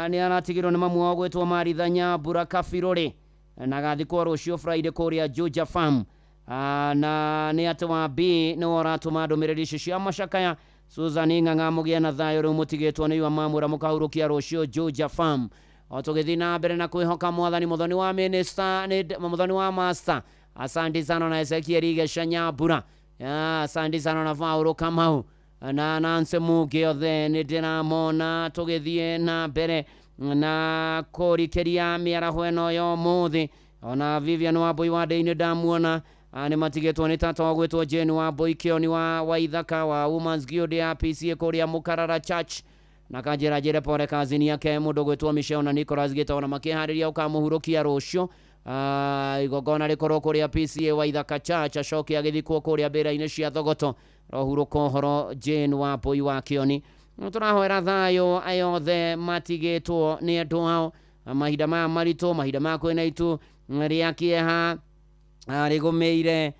nĩ aratigirwo nĩ mamu wao gwĩtwo Maritha Nyambura Kabirũrĩ na gathikwo rũciũ Friday kũrĩa Juja Farm. Na nĩ atĩ wa B nĩwe ũratũma ndũmĩrĩri ici cia macakaya. Susan Ng'ang'a mũgĩe na thayũ rĩu mũtigĩtwo nĩ yua mamũra mũkahurũkia rũciũ Juja Farm. O tũgĩthiĩ na mbere na kwĩhoka mwathani, mũthoni wa minister mũthoni wa master, asante sana na Ezekiel Igeca Nyambura, asante sana na Paul Kamau na Nancy Mugi, othe nĩ ndĩramona tũgĩthiĩ na mbere na kũrikĩria mĩaraho ĩno ya ũmũthĩ. Ona Vivian Wambui wa Ndĩi nĩ ndamuona, nĩ matigĩtwo nĩ tata wa gwĩtwo Jane Wambui Kĩoni wa Waithaka wa Women's Guild ya PCA kũrĩa Mũkarara Church, na kanjĩra njĩre pore kazini yake mũndũ gwĩtwo Michelle na Nicholas Gĩtao, na makĩharĩria ũkamũhurũkia rũciũ. Igongona rĩkorwo kũrĩa PCA Waithaka Church, acoke agĩthikwo kũrĩa mbĩra-inĩ cia Thogoto. Rohurũka ũhoro Jane Wambui wa Kĩoni. Tũrahoera thayũ ayothe matigĩtwo nĩ andũ ao mahinda maya maritũ, mahinda maya kwĩna itu rĩa kĩeha rĩgũmĩire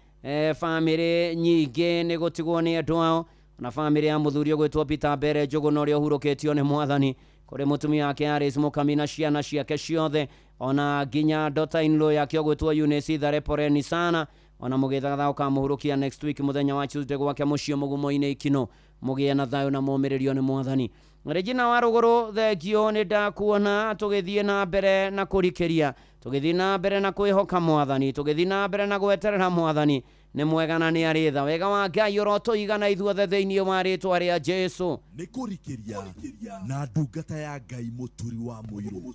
bamĩrĩ nyingĩ nĩ gũtigwo nĩ andũ ao, na bamĩrĩ ya mũthuri ũgwĩtwo Peter Mbere Njũgũna ũrĩa ũhurũkĩtio nĩ mwathani, kũrĩ mũtumia wake Alice Mũkami na ciana ciake ciothe, ona nginya daughter in law yake ũgwĩtwo Eunice Ithare, poreni sana. Ona mũgĩthagatha ũkamũhurũkia next week mũthenya wa Tuesday gwake mũciĩ mũgumo-inĩ Ikino. Mũgĩe na thayũ na mũmĩrĩrio nĩ mwathani. Regina wa Rũgũrũ, thengio nĩ ndakuona tũgĩthiĩ na mbere na kũrikĩria, tũgĩthiĩ na mbere na kwĩhoka mwathani, tũgĩthiĩ na mbere na gweterera mwathani. Nĩ mwega na nĩ arĩ tha. Wega wa Ngai ũrotũigana ithuothe thĩinĩ wa rĩtwa rĩa Jesu.
Nĩ kũrikĩria na ndungata ya Ngai mũturi wa mũirũ.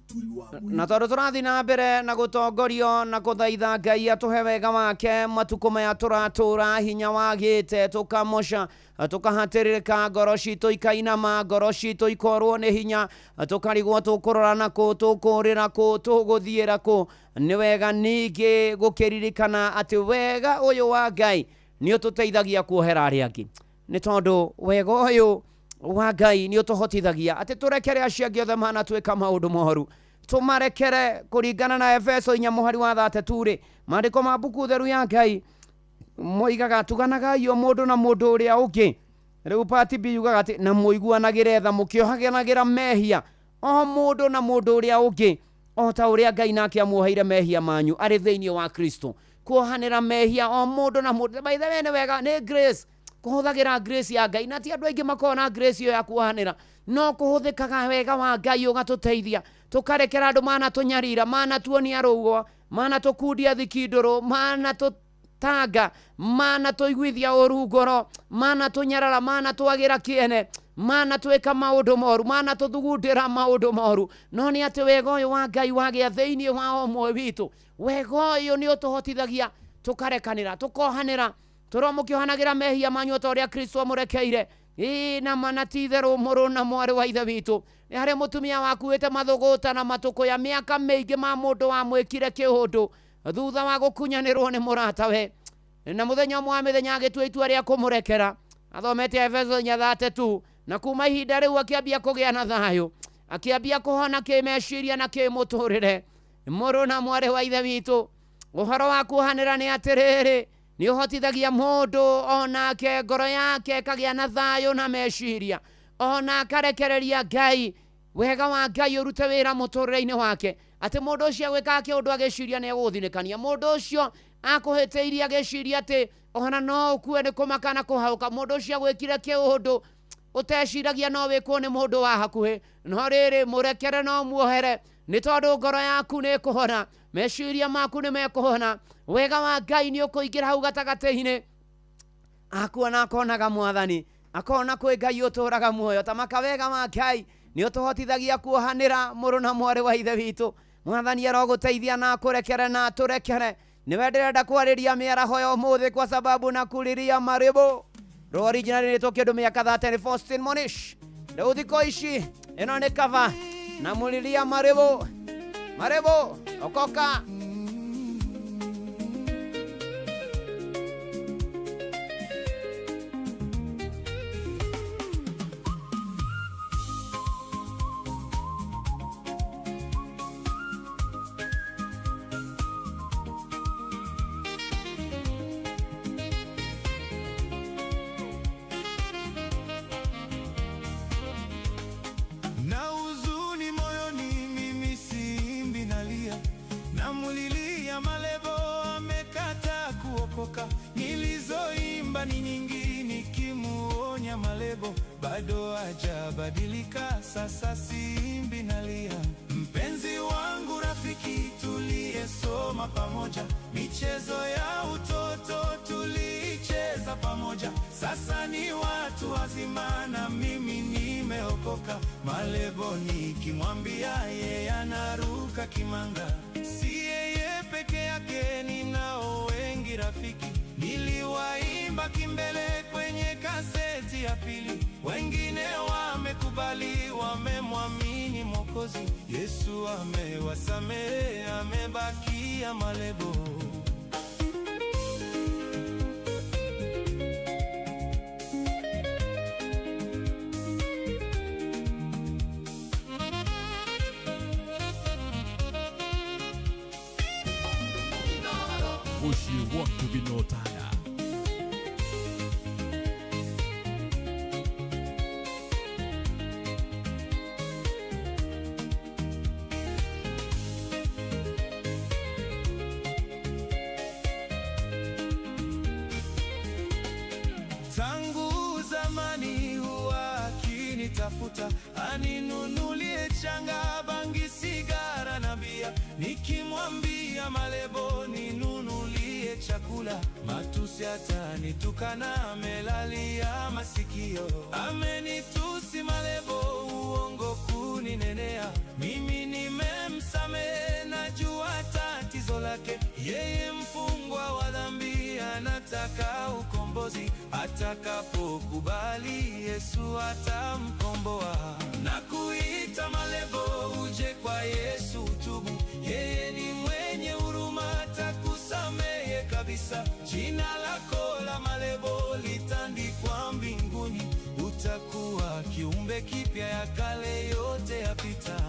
Na tondũ tũrathiĩ na mbere na gũtongorio na kũthaitha Ngai atũhe wega wake matukũ maya tũratũra, hinya wagĩte tũkamoca, tũkahatĩrĩrĩka, ngoro citũ ikainama, ngoro citũ ikorwo nĩ hinya, tũkarigwo tũkũrora na kũ, tũkũrĩra kũ, tũgũthiĩra kũ. Nĩ wega ningĩ gũkĩririkana atĩ wega ũyũ wa Ngai nĩ ũtũteithagia kuohera arĩa angĩ, nĩ tondũ wega ũyũ wa Ngai nĩ ũtũhotithagia atĩ tũrekere acio angĩ othe manatwĩka maũndũ moru, tũmarekere kũringana na Efeso 4 mũhari wa 32 rĩ, maandĩko ma mbuku theru ya Ngai moigaga tuganagai o mũndũ na mũndũ ũrĩa ũngĩ. Rĩu part B yugaga atĩ na mũiguanagĩre tha mũkĩohaganagĩra mehia o mũndũ na mũndũ ũrĩa ũngĩ, o ta ũrĩa Ngai nake amuoheire mehia manyu arĩ thĩinĩ wa Kristo. Kuohanĩra mehia o mũndũ na mũndũ. By the way, nĩ wega, nĩ grace, kũhũthagĩra grace ya Ngai, na ti andũ aingĩ makoragwo na grace ĩyo ya kuohanĩra, no kũhũthĩkaga wega wa Ngai ũgatũteithia tũkarekera andũ manatũnyarira, manatuonia rũo, manatũkundia thikindũrũ, manatũ
manatũtetanga, manatũiguithia ũru ngoro, manatũnyarara, manatwagĩra kĩene, manatwĩka maũndũ moru, manatũthugundĩra maũndũ moru. No nĩ atĩ wega ũyũ wa Ngai wagĩa thĩinĩ wa ũmwe witũ, wega ũyũ nĩ ũtũhotithagia tũkarekanĩra, tũkohanĩra, tũrwo mũkĩohanagĩra mehia manyu ta ũrĩa Kristo amũrekeire. Ĩĩ na mana ti itherũ mũrũ na mwarĩ wa ithe witũ, nĩ harĩ mũtumia wakuĩte mathũgũta na matũkũya mĩaka mĩingĩ ma mũndũ wamwĩkire kĩũndũ thutha wa gũkunyanĩrwo nĩ mũratawe, na mũthenya ũmwe wa mĩthenya agĩtua itua rĩa kũmũrekera. Athomete Efeso 4:3, na kuma ihinda rĩu akĩambia kũgĩa na thayũ, akĩambia kũhona kĩmeciria na kĩmũtũrĩre. Mũrũ na mwarĩ wa ithe witũ, ũhoro wa kuohanĩra nĩ atĩrĩrĩ, nĩ ũhotithagia mũndũ onake ngoro yake ĩkagĩa na thayũ na meciria, ona akarekereria Ngai, wega wa Ngai ũrute wĩra mũtũrĩre-inĩ wake, atĩ mũndũ ũcio agwĩkaga kĩũndũ agĩciria nĩ egũgũthinĩkania, mũndũ ũcio akũhĩtĩirie agĩciria atĩ ona no ũkue nĩ kũmaka na kũhaũka, mũndũ ũcio agwĩkire kĩũndũ ũteciragia no wĩkwo nĩ mũndũ wa hakuhĩ, no rĩrĩ mũrekere no muohere, nĩ tondũ ngoro yaku nĩ ĩkũhona, meciria maku nĩ mekũhona, wega wa Ngai nĩ ũkũingĩra hau gatagatĩ-inĩ. Akuona akonaga Mwathani, akona kwĩ Ngai ũtũraga muoyo. Tamaka wega wa Ngai nĩ ũtũhotithagia kuohanĩra, mũrũ na mwarĩ wa ithe witũ. Mwathani arogũteithia na akũrekere na atũrekere. Nĩwe ndĩrenda kwarĩria mĩaraho ya ũmũthĩ kwa sababu na kuriria marĩbũ. Ro original nĩ kĩndũ mĩaka 30 nĩ Faustin Monish. Rĩu thikũ ici ĩno nĩ cover na mũriria marĩbũ. Marĩbũ okoka.
Na huzuni moyoni, mimi siimbi, nalia, namulilia Malebo amekata kuokoka. Nilizoimba ni nyingi nikimuonya Malebo, bado hajabadilika, sasa siimbi, nalia. Mpenzi wangu, rafiki tuliyesoma pamoja, michezo ya utoto tulicheza pamoja, sasa ni watu wazima na mimi nimeokoka. Malebo nikimwambia yeye anaruka kimanga. Si yeye peke yake, ninao wengi rafiki, niliwaimba kimbele kwenye kaseti ya pili. Wengine wamekubali, wamemwamini Mwokozi Yesu, amewasamehe, amebakia Malebo.
Mũciĩ waku Binotana.
Tangu zamani huwa akinitafuta, aninunulie changa, bangi, sigara na bia. Nikimwambia Malebo ninunulie chakula, matusi atanitukana, amelalia masikio. Amenitusi Malebo, uongo kuninenea. Mimi nimemsamehe, najua tatizo lake. Yeye mfungwa wa dhambi, anataka ukombozi. Atakapokubali Yesu atamkomboa. Na kuita Malebo uje kwa Yesu utubu, yeye ni mwenye huruma, atakusamehe kabisa. Jina lako la Malebo litandikwa mbinguni, utakuwa kiumbe kipya, ya kale yote yapita.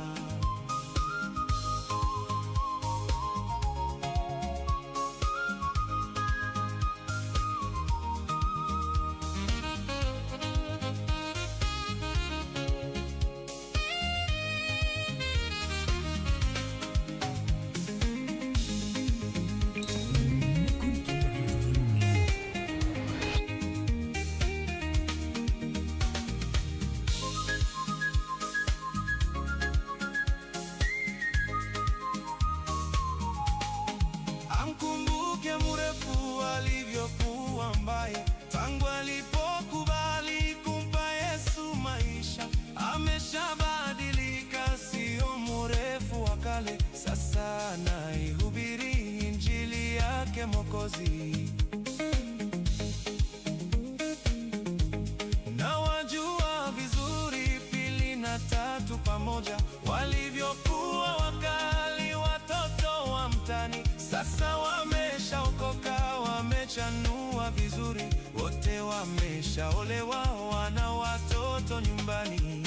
Ameshaolewa, wana watoto nyumbani.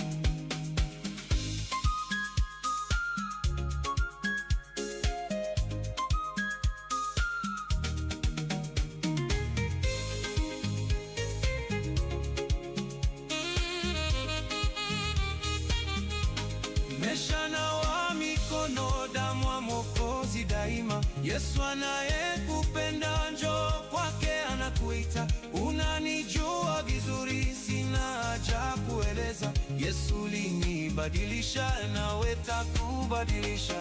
Meshanawa mikono, damu wa Mwokozi daima. Yesu anayekupenda, njoo kwake anakuita. Unanijua vizuri, sina haja kueleza. Yesu ulinibadilisha, nawe takubadilisha.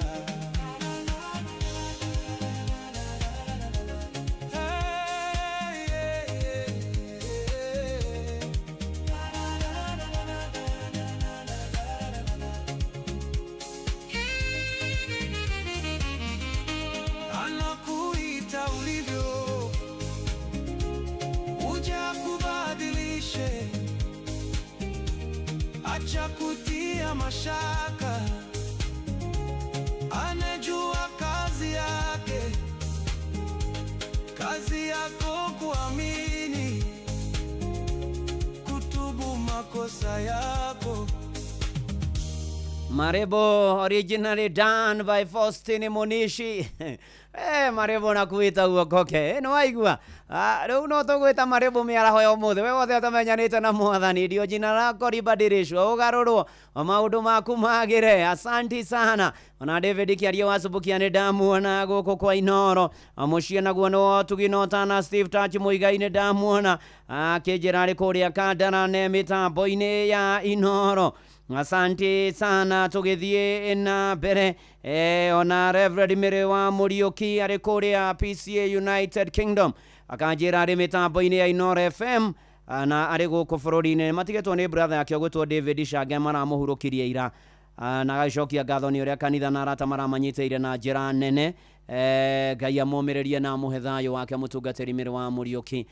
Hey, hey, hey, hey. Anakuita ulivyo, uje akubadilishe. Acha kutia mashaka, anajua kazi yake. Kazi yako kuamini, kutubu makosa yako.
Marebo originally done by Faustin Munishi. Marebo nakuita uokoke. Nĩwaigua? Rĩu no tũgwĩta marebo mĩaraho ya ũmũthĩ. We wothe ũtamenyanĩte na mwathani, ndio jina lako ribadilishwe, ũgarũrwo, maũndũ maku magĩre. Asanti sana. Ona David Kĩaria wa Subukia nĩ ndamuona gũkũ kwa Inoro. Mũciĩ naguo nĩ wotugi no tana Steve Touch Mũigai nĩ ndamuona akĩnjĩra arĩ kũrĩa Kandara ne mĩtambo-inĩ ya Inoro. Asante sana, tũgĩthiĩ na mbere. Ona Reverend Mary wa Mũriũki arĩ kũrĩa PCA United Kingdom akanjĩra arĩ mĩtambo-inĩ ya Inoro FM na arĩ gũkũ bũrũri-inĩ. Matigĩtwo nĩ brother yake ũgwĩtwo David Shange, maramũhurũkirie ira, na agagĩcokia ngatho nĩ ũrĩa kanitha na arata maramanyitĩire na njĩra nene. Ngai amũmĩrĩrie na amũhe thayũ wake mũtungatĩri Mary wa Mũriũki.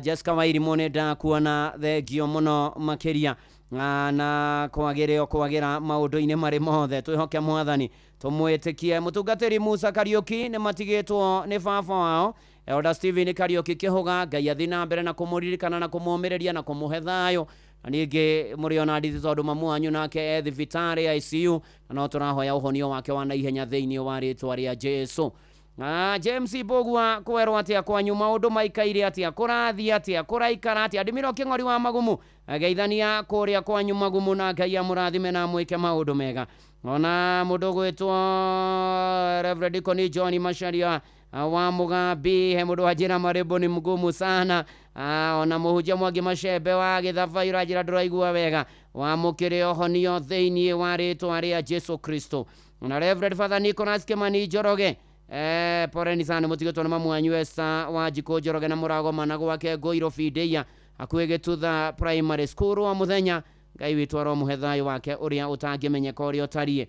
Jessica Wairimũ nĩ ndakuona, thengio mũno makĩria, na kwagĩre o kwagĩra maũndũ-inĩ marĩ mothe. Twĩhoke mwathani, tũmwĩtĩkie. Mũtungatĩri Musa Kariũki nĩ matigĩtwo nĩ baba wao Elder Stephen Kariũki Kĩhũga. Ngai athiĩ na mbere na kũmũririkana na kũmũmĩrĩria na kũmũhe thayũ. Na ningĩ mũrĩ ona ndithi tondũ mamu wanyu nake e thibitarĩ ICU, na no tũrahoya ũhonio wake wa naihenya thĩinĩ wa rĩtwa rĩa Jesu. James Mbũgua kwerwo atĩa kwanyu, maũndũ maikaire atĩa, kũrathiĩ atĩa, kũraikara atĩa? Ndimiro Kĩng'ori wa Magumu geithania kũrĩa kwanyu Magumu, na Ngai amũrathime na amwĩke maũndũ mega. Ona mũndũ gwĩtwo Reverend Koni John Macharia wa Mugambi, he mũndũ wanjĩra marĩmbo nĩ mgumu sana. Ona mũhunjia Mwangi Macembe wa Gĩthabai ũranjĩra ndũraigua wega, wamũkĩre ũhonio thĩinĩ wa rĩtwa rĩa Jesu Kristo. Ona Reverend Father Nicholas Kimani Njoroge, poreni sana, mũtigĩtwo nĩ mamu wanyu Esther wa Njikũ Njoroge na mũragomana gwake Ngũirũ Bindeia hakuhĩ Gĩtutha Primary School wa mũthenya. Ngai witũ aromũhe thayũ wake ũrĩa ũtangĩmenyeka ũrĩa ũtariĩ,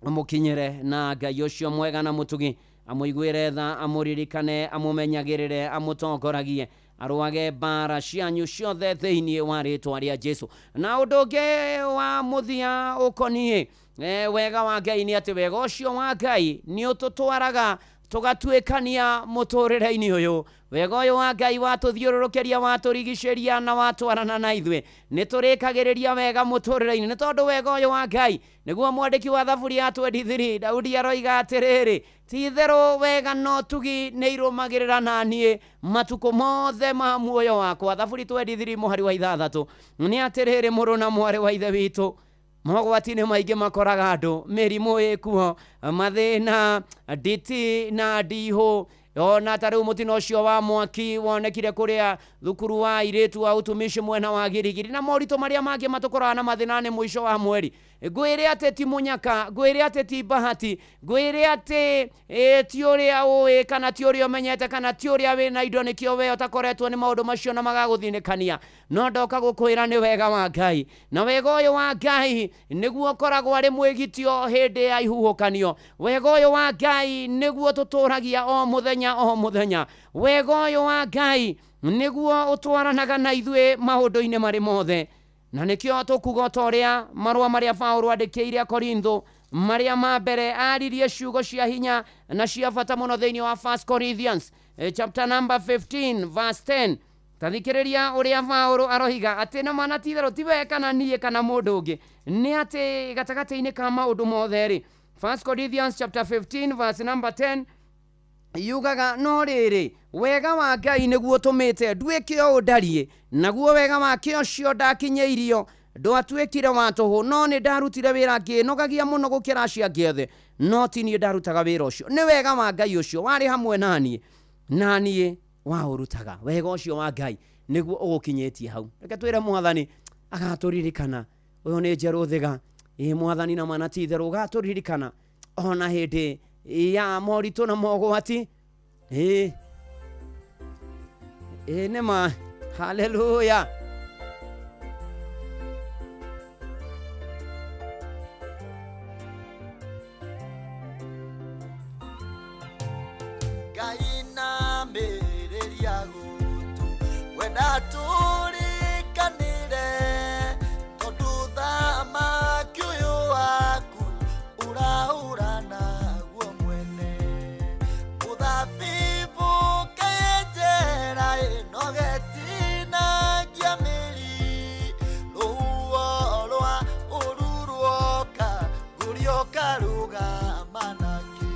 amũkinyĩre na Ngai ũcio mwega na mũtugi, amũiguĩre tha, amũririkane, amũmenyagĩrĩre, amũtongoragie, arũage mbara cianyu ciothe thĩinĩ wa rĩtwa rĩa Jesu. Na ũndũ ũngĩ wa mũthia ũkoniĩ wega wa Ngai nĩ atĩ wega ũcio wa Ngai nĩ ũtũtwaraga tũgatuĩkania mũtũrĩre-inĩ ũyũ. Wega ũyũ wa Ngai watũthiũrũrũkĩria, watũrigicĩria na watwarana na ithuĩ, nĩ tũrĩkagĩrĩria wega mũtũrĩre-inĩ, nĩ tondũ wega ũyũ wa Ngai nĩguo mwandĩki wa Thaburi ya 23 Daudi aroiga atĩrĩrĩ, ti-itherũ wega no tugi nĩ irũmagĩrĩra na niĩ matukũ mothe ma muoyo wakwa. Thaburi 23 mũhari wa 6. Nĩ atĩrĩrĩ, mũrũ na mwarĩ wa ithe witũ, mogwati nĩ maingĩ makoraga andũ, mĩrimũ ĩkuo, mathĩna, nditi na ndihũ. Ona ta rĩu mũtino ũcio wa mwaki wonekire kũrĩa thukuru wa airĩtu wa utumishi mwena wa Girigiri, na moritũ marĩa mangĩ matũkoraga na mathĩna nĩ mũico wa mweri. Ngwĩre atĩ ti mũnyaka, ngwĩre atĩ ti bahati, ngwĩre atĩ ti ũrĩa ũĩ kana ti ũrĩa ũmenyete kana ti ũrĩa wĩna indo nĩkĩo we ũtakoretwo nĩ maũndũ macio na magagũthinĩkania. No ndoka gũkwĩra nĩ wega wa Ngai, na wega ũyũ wa Ngai nĩguo ũkoragwo arĩ mwĩgitio hĩndĩ ya ihuhũkanio. Wega ũyũ wa Ngai nĩguo tũtũragia o mũthenya o mũthenya. Wega ũyũ wa Ngai nĩguo ũtwaranaga na ithuĩ maũndũ-inĩ marĩ mothe. Na nĩkĩo tũkuga ta ũrĩa marũa marĩa Paũlũ andĩkĩire Korintho marĩa ma mbere aririe ciugo cia hinya na cia bata mũno thĩinĩ wa 1 Corinthians chapter number 15 verse 10. Tathikĩrĩria ũrĩa Paũlũ aroiga atĩ na mana ti itherũ ti we kana niĩ kana mũndũ ũngĩ, nĩ atĩ gatagatĩ-inĩ ka maũndũ mothe rĩ, 1 Corinthians chapter 15 verse number 10 yugaga no rĩrĩ, wega wa Ngai nĩguo ũtũmĩte nduĩke ũũ ndariĩ, naguo wega wake ũcio ndakinyĩirio ndwatuĩkire wa tũhũ, no nĩ ndarutire wĩra ngĩĩnogagia mũno gũkĩra acio angĩ othe, no ti niĩ ndarutaga wĩra ũcio, nĩ wega wa Ngai ũcio warĩ hamwe naniĩ, na niĩ waũrutaga. Wega ũcio wa Ngai nĩguo ũgũkinyĩtie hau. Reke twĩre Mwathani agatũririkana. Ũyũ nĩ Njerũ Thiga. Ĩ Mwathani na mana ti itherũ ũgatũririkana ona hĩndĩ ya moritũ na mogwati. Ĩ ĩ nĩ ma. Haleluya.
Ngai namĩrĩria gũtũ wenda tũrĩkanĩre, tondũ thamaki ũyũ waku ũrahũra naguo mwene. Mũthabibũ kaĩ njera ĩnogetinagia mĩri, rũhuho rwa ũru ruoka ngũrio karũgama nakĩ.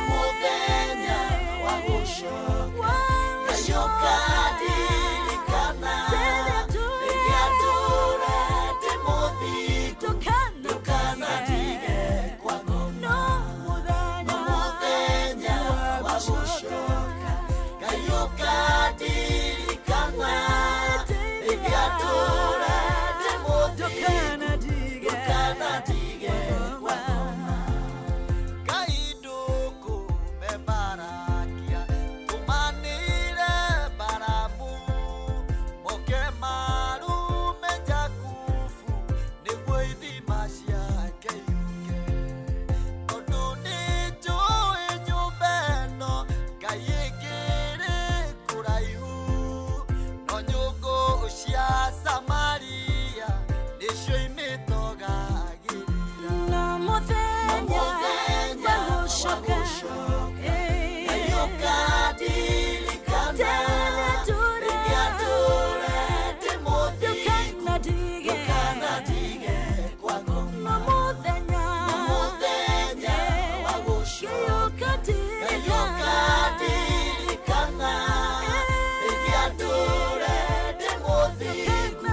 Mũthenya wa gũcoka Ngai ũkandirikana, rĩrĩa ndũre ndĩ mũthingu, ndũkanatige kwa ngoma. No mũthenya wa gũcoka Ngai ũkandirikana, rĩrĩa ndũre ndĩ mũthingu, ndũkanatige kwa ngoma. Ngai ndũkũmebarakia, tũmanĩre Baramu, moke marume Jakubu, nĩguo ithima ciake yũke. Tondũ nĩnjũĩ nyũmba ĩno Ngai ĩkĩrĩ kũraihu, no nyũngũ cia Samaria nĩcio imĩtogagĩrĩra.
No mũthenya
Mũthenya
wa
wa
gũcoka
gũcoka Ngai ũkandirikana, rĩrĩa ndũre ndĩ mũthingu, ndũkanatige kwa ngoma.
No mũthenya
No mũthenya wa gũcoka Ngai ũkandirikana, rĩrĩa ndũre ndĩ mũthingu,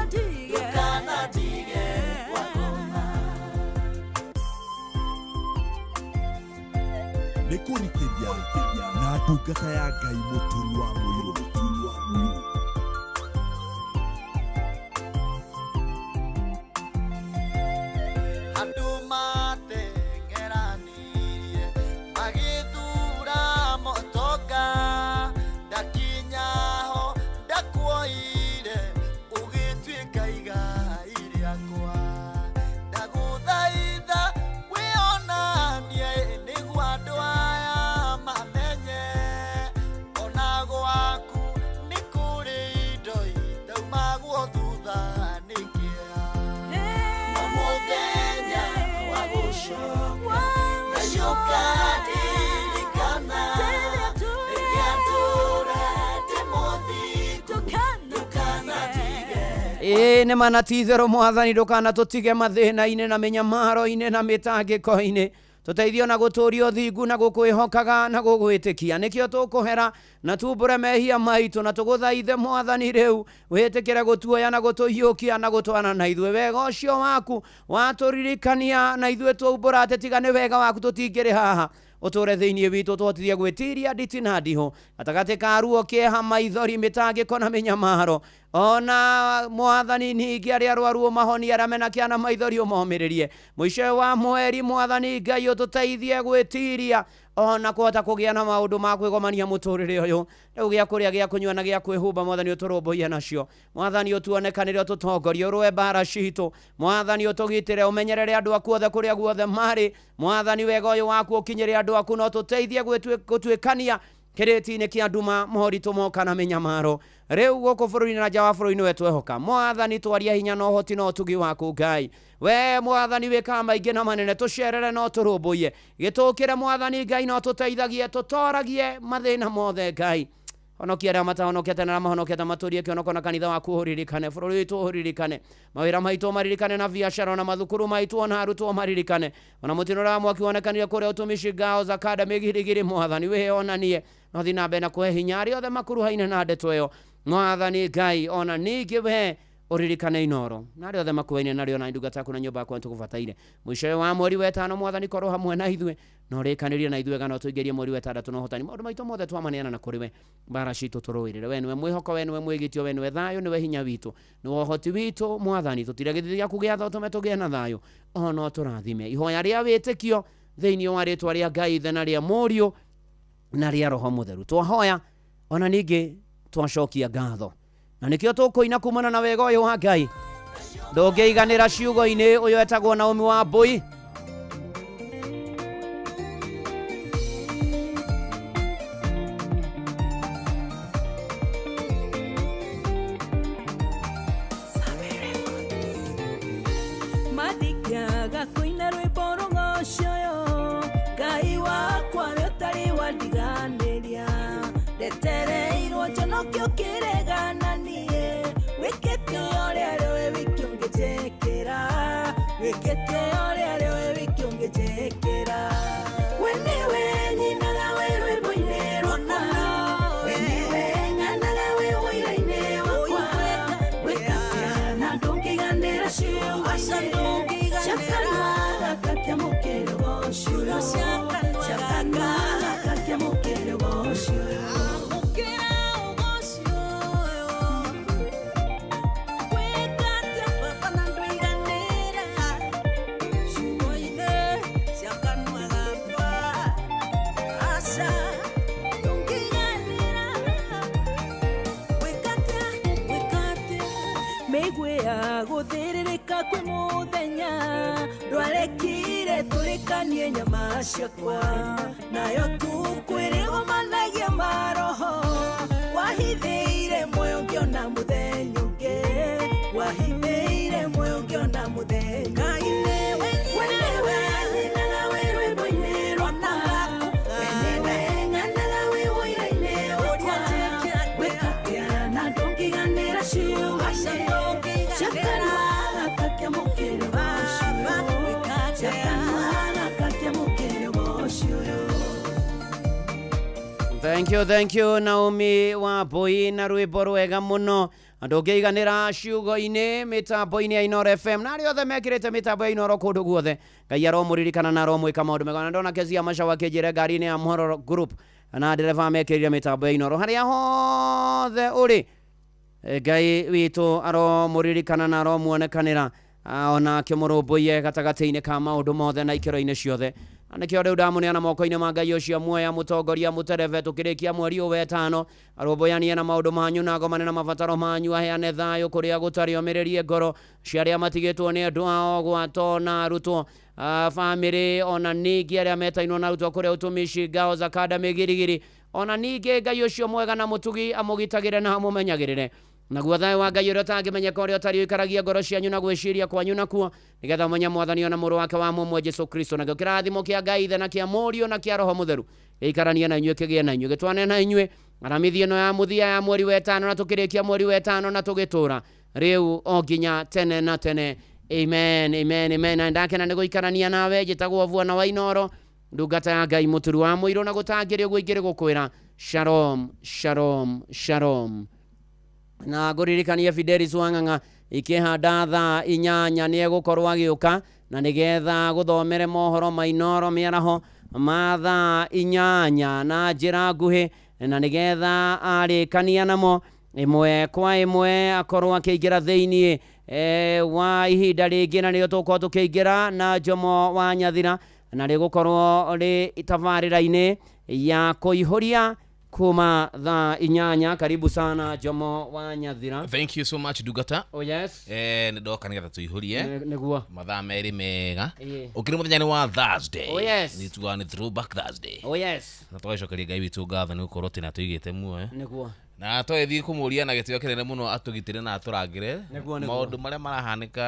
ndũkanatige kwa ngoma.
Nĩ kũrikĩria na ndungata ya Ngai Mũturi wa Mũirũ.
Andũ mateng'eranirie magĩthura motoka, ndakinya ho ndakuoire ũgĩtuĩka igai rĩakwa. Ndagũthaitha wĩonanie nĩguo andũ aya mamenye, ona gwaku nĩ kũrĩ indo itaumagwo thutha nĩ kĩeha. No mũthenya wa gũcoka Ngai ũkandirikana, rĩrĩa ndũre ndĩ mũthingu, ndũkanatige.
Ĩ nĩ mana ti itherũ Mwathani ndũkanatũtige mathĩna-inĩ na mĩnyamaro-inĩ na mĩtangĩko-inĩ, tũteithio na gũtũũria ũthingu na gũkwĩhokaga na gũgwĩtĩkia. Nĩkĩo tũkũhera na tumbũre mehia maitũ na tũgũthaithe Mwathani rĩu wĩtĩkĩre gũtuoya na gũtũhiũkia na gũtwana na ithuĩ. Wega ũcio waku watũririkania na ithuĩ twaumbũra atĩ tiga nĩ wega waku tũtingĩrĩ haha, ũtũre thĩinĩ witũ tũhotithie gwĩtiria nditi na ndihũ gatagatĩ ka ruo, kĩeha, maithori, mĩtangĩko na mĩnyamaro. Ona Mwathani ningĩ arĩa arwaru ũmahonie, arĩa mena kĩana maithori ũmomĩrĩrie. Mũico wa mweri Mwathani Ngai ũtũteithie gwĩtiria ona kũhota kũgĩa na maũndũ ma kwĩgomania mũtũrĩre ũyũ, rĩu gĩa kũrĩa, gĩa kũnyua na gĩa kwĩhumba Mwathani ũtũrũmbũiye nacio. Mwathani ũtuonekanĩre, ũtũtongorie, ũrũe mbara citũ. Mwathani ũtũgitĩre, ũmenyerere andũ aku othe kũrĩa guothe marĩ. Mwathani wega ũyũ waku ũkinyĩre andũ aku na ũtũteithie gũtuĩkania kĩrĩti-inĩ kĩa nduma, moritũ moka na mĩnyamaro rĩu gũkũ bũrũri-inĩ na nja wa bũrũri nĩwe twehoka. Mwathani twaria hinya na ũhoti na ũtugi waku Ngai. We Mwathani wĩkaga maingĩ na manene, tũcerere na ũtũrũmbũiye, gĩtũkĩre Mwathani Ngai na ũtũteithagie, tũtoragie mathĩna mothe Ngai. Honokia arĩa matahonokete na arĩa mahonokete matũrie kĩhonoko na kanitha waku ũririkane, bũrũri witũ ũririkane, mawĩra maitũ maririkane, na biacara na mathukuru maitũ ona arutwo maririkane, ona mũtino ũrĩa wa mwaki wonekanire kũrĩa ũtumishi Girls Academy Girigiri, Mwathani wĩonanie no thiĩ na mbere na kũhe hinya arĩa othe makuruhaine na ndeto ĩyo, Mwathani Ngai, ona ningĩ we ũririkane Inooro na arĩa othe makuhaine narĩo na ndungata yaku na nyũmba yakwa nĩtũgũbataire. Mũico ũyũ wa mweri wa ĩtano, Mwathani, korwo hamwe na ithuĩ na ũrĩkanĩrie na ithuĩ kana ũtũingĩrie mweri wa ĩtandatũ na ũhotani. Maũndũ maitũ mothe twamaneana na kũrĩ we, mbara citũ tũrũĩrĩre. We nĩwe mwĩhoko, we nĩwe mwĩgitio, we nĩwe thayũ, nĩwe hinya witũ, nĩwe ũhoti witũ. Mwathani, tũtire gĩthithi gĩaku gĩa tha ũtũme tũgĩe na thayũ, ona ũtũrathime. Ihoya rĩa wĩtĩkio thĩinĩ wa rĩtwa rĩa Ngai Ithe na rĩa Mũriũ na rĩa Roho Mũtheru twahoya, ona ningĩ twacokia ngatho, na nĩkĩo tũkũina kumana na wega ũyũ wa Ngai. Ndũngĩiganĩra ciugo-inĩ. Ũyũ etagwo Naomi wa Mbui.
Madikaga kuina rwĩmbo rũgocoyo Ngai wakwa we ũtarĩ wandiganĩria, ndetereirwo njonokio kĩregana niĩ, wĩkĩte ũrĩa rĩwe wiki ũngĩnjĩkĩra, wĩkĩte ũrĩa rĩwe wiki ũngĩnjĩkĩra. We nĩwe nyinaga wĩ rwĩmbo-inĩ rwakwa, we nĩwe ng'anaga wĩ ũira-inĩ wakwa, wĩkate na ndũngĩiganĩra ciugo-inĩ, ciakanua gakakĩamũkĩra ũgoci ũyũ, ciakanua gakakĩamũkĩra ũgoci ũyũ. Gũthĩrĩrĩka kwĩ mũthenya ndwarekire tũrĩkanie nyama ciakwa, nayo tukwĩrĩgomanagia maroho, wahithĩire muoyo ngĩona mũthenya ũngĩ, wahithĩire muoyo ngĩona mũthenya. We nĩwe nyinaga wĩ rwĩmbo-inĩ rwakwa, we nĩwe ng'anaga wĩ ũira-inĩ wakwa, wĩkatia na ndũngĩiganĩra ciugo-inĩ, ciakanua gakakĩamũkĩra ũgoci ũyũ, ciakanua gakakĩamũkĩra ũgoci ũyũ.
Thank you, thank you Naomi wa Mbui na rwĩmbo rwega mũno. Ndũngĩiganĩra ciugo-inĩ mĩtambo-inĩ ya Inooro FM na arĩa othe mekĩrĩte mĩtambo ya Inooro kũndũ guothe, Ngai aromũririkana na aromwĩka maũndũ mega. Na ndona Kezia Machawa akĩnjĩra ngari-inĩ ya Muhororo Group na ndereba mekĩrire mĩtambo ya Inooro harĩa hothe ũrĩ, Ngai witũ aromũririkana na aromuonekanĩra, ona akĩmũrũmbũiye gatagatĩ-inĩ ka maũndũ mothe na ikĩro-inĩ ciothe. Na nĩkĩo rĩu ndamũneana moko-inĩ ma Ngai ũcio muoya mũtongoria mũterebe, tũkĩrĩkia mweri ũyũ wetano, arũmbũyanie na maũndũ manyu na agomane na mabataro manyu, aheane thayũ kũrĩa gũtarĩ, omĩrĩrie ngoro cia arĩa matigĩtwo nĩ andũ ao gwato na arutwo bamĩrĩ, ona ningĩ arĩa metainwo na arutwo kũrĩa ũtumishi Girls Academy Girigiri, ona ningĩ Ngai ũcio mwega na mũtugi amũgitagĩre na amũmenyagĩrĩre. Naguo thayũ wa Ngai ũrĩa ũtangĩmenyeka ũrĩa ũtarĩ ũikaragia ngoro cianyu na gwĩciria kwanyu nakuo, nĩgetha mũmenye Mwathani ona Mũrũ wake wa mũmwe Jesũ Kristo. Nakĩo kĩrathimo kĩa Ngai Ithe na kĩa Mũriũ na kĩa Roho Mũtheru gĩikaranie na inyuĩ, kĩgĩe na inyuĩ, gĩtwane na inyuĩ aramithi ĩno ya mũthia ya mweri wa ĩtano, na tũkĩrĩkia mweri wa ĩtano na tũgĩtũra rĩu o nginya tene na tene. Amen, amen, amen. Na ndakena nĩ gũikarania nawe. Njĩtagwo Bwana wa Inooro, ndungata ya Ngai mũturu wa mũirũ, na gũtangĩrĩ ũguo ingĩrĩ gũkwĩra shalom, shalom, shalom. Na ngũririkanie Fidelis Wang'ang'a ikĩhanda thaa 8 nĩ egũkorwo agĩũka na nĩgetha gũthomere mohoro ma Inooro mĩaraho ma thaa 8 na njĩra nguhĩ, na nĩgetha arĩkania namo ĩmwe kwa ĩmwe akorwo akĩingĩra thĩiniĩ wa ihinda rĩngĩ, na nĩrĩo tũgũkorwo tũkĩingĩra na Jomo wa Nyathira, na rĩgũkorwo rĩ tabarĩra-inĩ ya kũihũria kuma thaa 8. Karibu sana Jomo wa Nyathira.
Thank you so much Ndungata.
Oh yes.
Nĩ ndoka nĩgetha tũihũrie
nĩguo
mathaa merĩ mega. Ũkĩrĩ mũthenya nĩ wa Thursday.
Oh yes.
Nĩ tugaga nĩ throwback Thursday.
Oh yes.
Na tũgacokeria Ngai witũ ngatho nĩ gũkorwo atĩ nĩ atũigĩte muoyo.
Nĩguo.
Na twethiĩ kũmũria na gĩtĩo kĩnene mũno atũgitĩre na atũrangĩre.
Nĩguo, nĩguo.
Maũndũ marĩa marahanĩka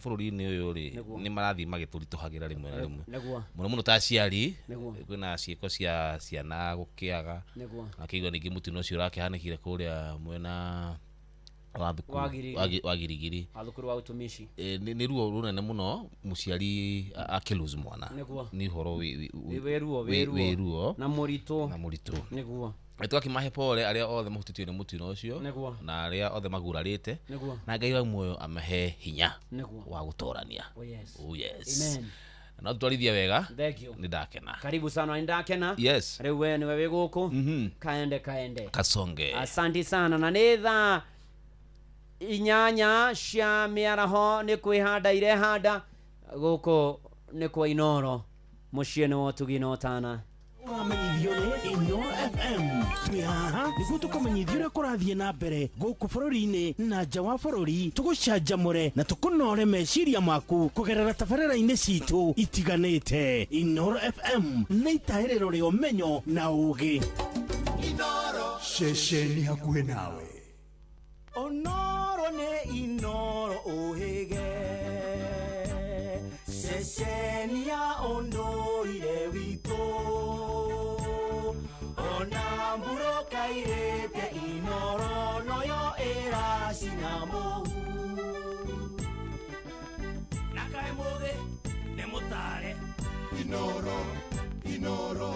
bũrũri-inĩ ũyũ rĩ,
Nĩguo.
nĩ marathiĩ magĩtũritũhagĩra rĩmwe na rĩmwe.
Nĩguo.
Mũno mũno ta aciari.
Nĩguo.
Kwĩna ciĩko cia ciana gũkĩaga.
Nĩguo.
Na kĩigua ningĩ mũtino ũcio ũrakĩhanĩkire kũrĩa mwena wa thukuru
Wa Girigiri.
wa Girigiri.
Wa thukuru wa utumishi.
Nĩ ruo rũnene mũno mũciari akĩlose mwana.
Nĩguo.
Nĩ ũhoro
Wĩ ruo, wĩ ruo.
wĩ ruo.
Na mũritũ.
Na mũritũ.
Nĩguo.
Twakĩmahe pole arĩa othe mahutĩtio nĩ mũtino ũcio.
Nĩguo.
Na arĩa othe magurarĩte.
Nĩguo.
Na Ngai wa muoyo amahe hinya
Nĩguo.
wa gũtorania.
Oh, yes.
Oh, yes.
Amen.
Na twarithia wega.
Thank you.
Nĩ ndakena.
Karibu sana, nĩ ndakena.
Yes.
Rĩu we nĩwe wĩ gũkũ. Kaende kaende.
Kasonge.
Asante sana. Na nĩ thaa 8 cia mĩaraho nĩ kwĩhanda irehanda gũkũ nĩ kwa Inoro mũciĩ nĩ wa ũtugi na ũtana.
Ũramenyithio nĩ Inoro FM. Twĩ haha nĩguo tũkũmenyithia ũrĩa kũrathiĩ na mbere gũkũ bũrũri-inĩ na nja wa bũrũri, tũgũcanjamũre na tũkũnore meciria maku kũgerera tabarĩra-inĩ citũ itiganĩte. Inoro FM nĩ itahĩrĩro rĩa ũmenyo na ũgĩ.
Ceceni hakuhĩ nawe.
Onoro nĩ Inoro ũhĩge, ceceni ya ũndũire witũ. Ona mbura kairĩte Inoro noyo ĩracina mũhu.
Na kaĩ mũgĩ nĩ mũtare.
Inoro, Inoro,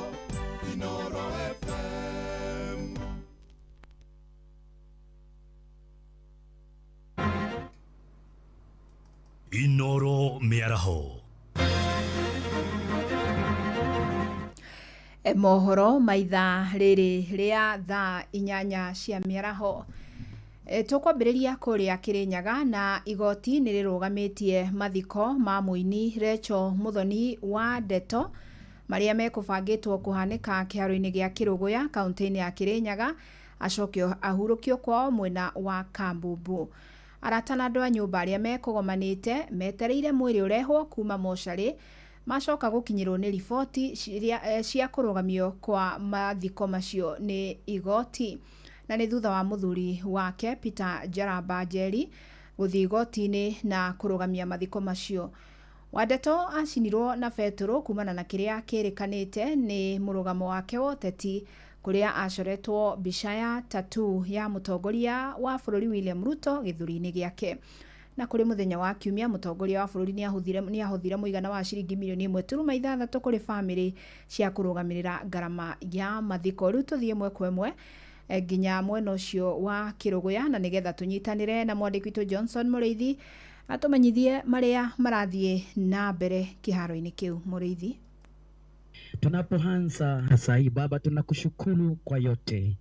Inoro FM. Inoro mĩaraho.
Mohoro maitha rĩrĩ rĩa thaa 8 cia mĩaraho. Tũkwambĩrĩria kũrĩa Kĩrĩnyaga na igoti nĩ rĩrũgamĩtie mathiko ma mũini Rachel Muthoni wa Ndeto marĩa mekũbangĩtwo kũhanĩka kĩharo-inĩ gĩa Kĩrũgũya kaunti-inĩ ya Kĩrĩnyaga, acokio ahurũkio kwao mwena wa Kambumbu. Arata na andũ a nyũmba arĩa mekũgomanĩte metereire mwĩrĩ ũrehwo kuma mocarĩ macoka gũkinyĩrwo nĩ riboti cia kũrũgamio kwa mathiko macio nĩ igoti. Na nĩ thutha wa mũthuri wake Peter Njaramba Njeri gũthiĩ igoti-inĩ na kũrũgamia mathiko macio. Wandeto acinirwo na betũrũ kumana na kĩrĩa kĩrĩkanĩte nĩ mũrũgamo wake wa ũteti kũrĩa acoretwo mbica ya tattoo ya mũtongoria wa bũrũri William Ruto gĩthũri-inĩ gĩake. Na kũrĩ mũthenya wa kiumia mũtongoria wa bũrũri nĩ ahũthire mũigana wa ciringi mirioni 1.6 kũrĩ bamĩrĩ cia kũrũgamĩrĩra ngarama ya mathiko. Rĩu tũthiĩ ĩmwe kwa ĩmwe nginya mwena ũcio wa Kĩrũgũya na nĩgetha tũnyitanĩre na mwandĩki witũ Johnson Mũrĩithi atũmenyithie marĩa marathiĩ na mbere kĩharo-inĩ kĩu. Mũrĩithi.
Tunapoanza saa hii Baba, tunakushukuru kwa yote,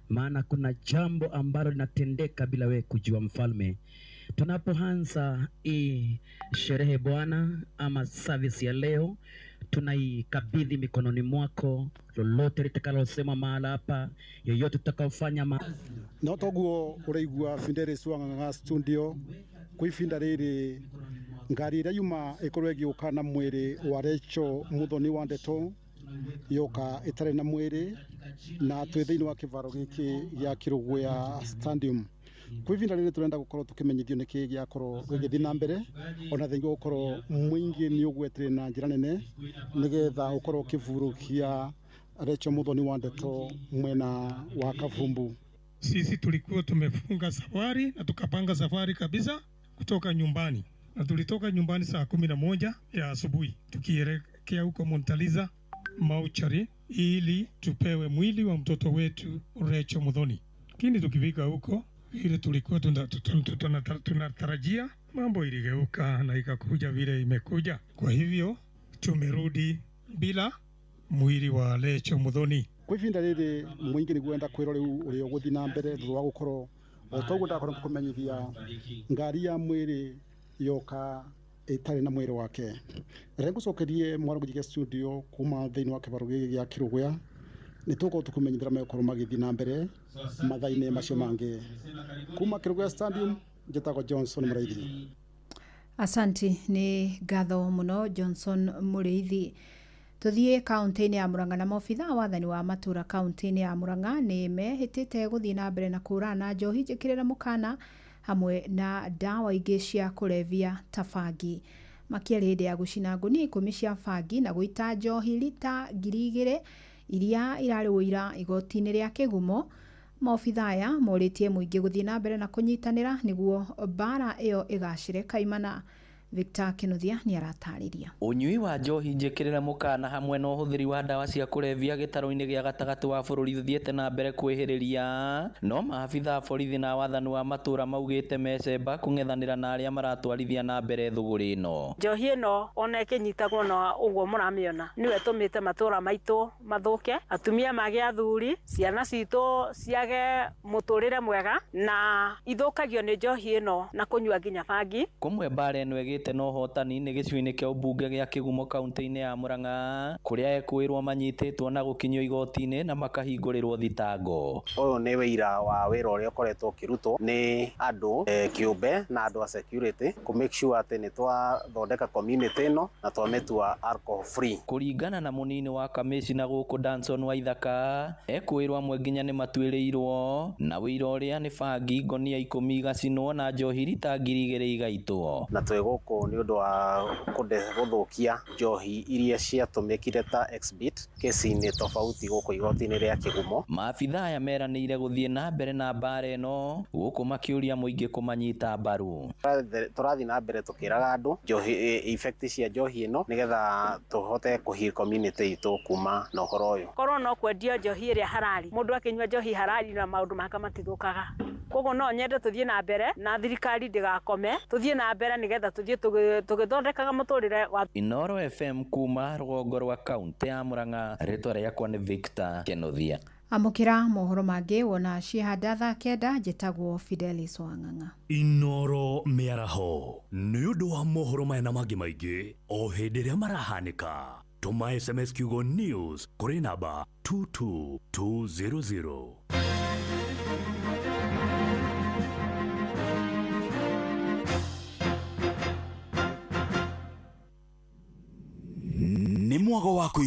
maana kuna jambo ambalo linatendeka bila wewe kujua, Mfalme. Tunapoanza hii sherehe Bwana, ama service ya leo, tunaikabidhi mikononi mwako. Lolote litakalosema mahala hapa, yoyote tutakaofanya
No toguo ũraigua Fidelis Wang'ang'a studio kwa ibinda rĩrĩ ngari ĩrĩa yuma ĩkorwo ĩgĩũka na mwĩrĩ wa Rachel Muthoni wa Ndeto yoka ĩtarĩ na mwĩrĩ, na twĩ thĩinĩ wa kĩvaro gĩkĩ gĩa Kĩrũgũya Stadium. Kwa ibinda rĩrĩ tũrenda gũkorwo tũkĩmenyithio nĩkĩ gĩakorwo gĩgĩthiĩ na mbere, ona thengia gũkorwo mũingĩ nĩ ũgwetire na njĩra nene nĩgetha ũkorwo ũkĩvurũkia Rachel Muthoni wa Ndeto mwena wa Kavumbu.
Sisi tulikuwa tumefunga safari na tukapanga safari kabisa kutoka nyumbani, na tulitoka nyumbani saa 11 ya asubuhi tukielekea huko Montaliza Mauchari ili tupewe mwili wa mtoto wetu Rachel Muthoni. Lakini tukifika huko vile tulikuwa tunatarajia, mambo iligeuka na ikakuja vile imekuja. Kwa hivyo tumerudi bila mwili wa Rachel Muthoni.
Kwa ibinda rĩrĩ mũingĩ nĩguo enda kwĩrwo rĩu ũrĩa ũgũthiĩ na mbere thutha wa gũkorwo o toguo ndakorwo ngĩkũmenyithia ngari ya mwĩrĩ yoka ĩtarĩ na mwĩrĩ wake. Reke ngũcokerie mwarũgũnjige studio kuma thĩinĩ wa kĩbaro gĩkĩ gĩa Kĩrũgũya, nĩ tũgũkorwo tũkĩmenyithia megũkorwo magĩthiĩ na mbere mathaa-inĩ macio mangĩ. Kuma Kĩrũgũya Stadium njĩtagwo Johnson Mũraithi.
Asanti, nĩ ngatho mũno Johnson Mũrĩithi. Tuthiĩ kaunti-inĩ ya Murang'a na maobitha wathani wa matura kaunti-inĩ ya Murang'a nĩ mehĩtĩte gũthiĩ na mbere na kũũrana njohi njĩkĩrĩre mũkana hamwe na ndawa ingĩ cia kũrebia ta bangi. Makĩaria hĩndĩ ya gũcina ngunia 10 cia bangi na gũita njohi rita 2000 iria irarĩ ũira igoti-inĩ rĩa Kĩgumo. Maobitha aya morĩtie mũingĩ gũthiĩ na mbere na kũnyitanĩra nĩguo mbara ĩyo ĩgacĩre kaimana. Victor Kinuthia nĩ aratarĩria.
Ũnyui wa njohi njĩkĩrĩre mũkana hamwe na ũhũthĩri wa ndawa cia kũrebia gĩtarũ-inĩ gĩa gatagatĩ wa bũrũri ũthiĩte na mbere kwĩhĩrĩria, no maabitha a borithi na wathani wa matũra maugĩte mecemba kũng'ethanĩra na arĩa maratwarithia na mbere thũgũrĩ ĩno.
Njohi ĩno ona ĩkĩnyitagwo na ũguo mũramĩona nĩwe ĩtũmĩte matũra maitũ mathũke, atumia mage athuri, ciana citũ ciage mũtũrĩre mwega, na ithũkagio nĩ njohi ĩno na kũnyua nginya bangi.
Kũmwe mbara ĩno ĩgĩte na ũhotani nĩ gĩcigo-inĩ kĩa ũmbunge gĩa Kĩgumo kaunti-inĩ ya Murang'a kũrĩa ekũĩrwo manyitĩtwo na gũkinyio igoti-inĩ na makahingũrĩrwo thitango.
Ũyũ nĩ wĩira wa wĩra ũrĩa ũkoretwo ũkĩrutwo nĩ andũ kĩũmbe na andũ a security kũ make sure atĩ nĩ twathondeka community ĩno na twamĩtua alcohol free.
Kũringana na mũnini wa kamĩcina gũkũ Danson Waithaka, ekũĩrwo amwe nginya nĩ matuĩrĩirwo na wĩira ũrĩa nĩ bangi ngonia 10 igacinwo na njohi rita 2000 igaitwo.
Na twĩ gũkũ nĩ ũndũ wa gũthũkia njohi iria ciatũmĩkire ta exhibit kesi-inĩ tofauti gũkũ igoti-inĩ rĩa Kĩgumo.
Maabitha aya meranĩire gũthiĩ na mbere na mbara ĩno gũkũ makĩũria mũingĩ kũmanyita mbaru.
Tũrathiĩ na mbere tũkĩraga andũ njohi effect cia njohi ĩno nĩgetha tũhote kũheal community itũ kuma na ũhoro ũyũ.
Korwo no kwendio njohi ĩrĩa harari, mũndũ akĩnyua njohi harari na maũndũ make matithũkaga. Koguo no nyende tũthiĩ na mbere na thirikari ndĩgakome, tũthiĩ na mbere nĩgetha tũthiĩ tũgĩthondekaga mũtũrĩre wa
Inoro FM kuma rũgongo rwa kaunti ya Murang'a. Rĩtwa rĩakwa nĩ Victor Kinuthia.
Amũkĩra mohoro mangĩ wona ciehanda thaa 9. Njĩtagwo Fidelis Wang'ang'a.
Inoro mĩaraho nĩ ũndũ wa mohoro maya na mangĩ maingĩ o hĩndĩ ĩrĩa marahanĩka. Tũma SMS kiugo news kũrĩ namba 22200.
Nĩ mwago wa kũihũra.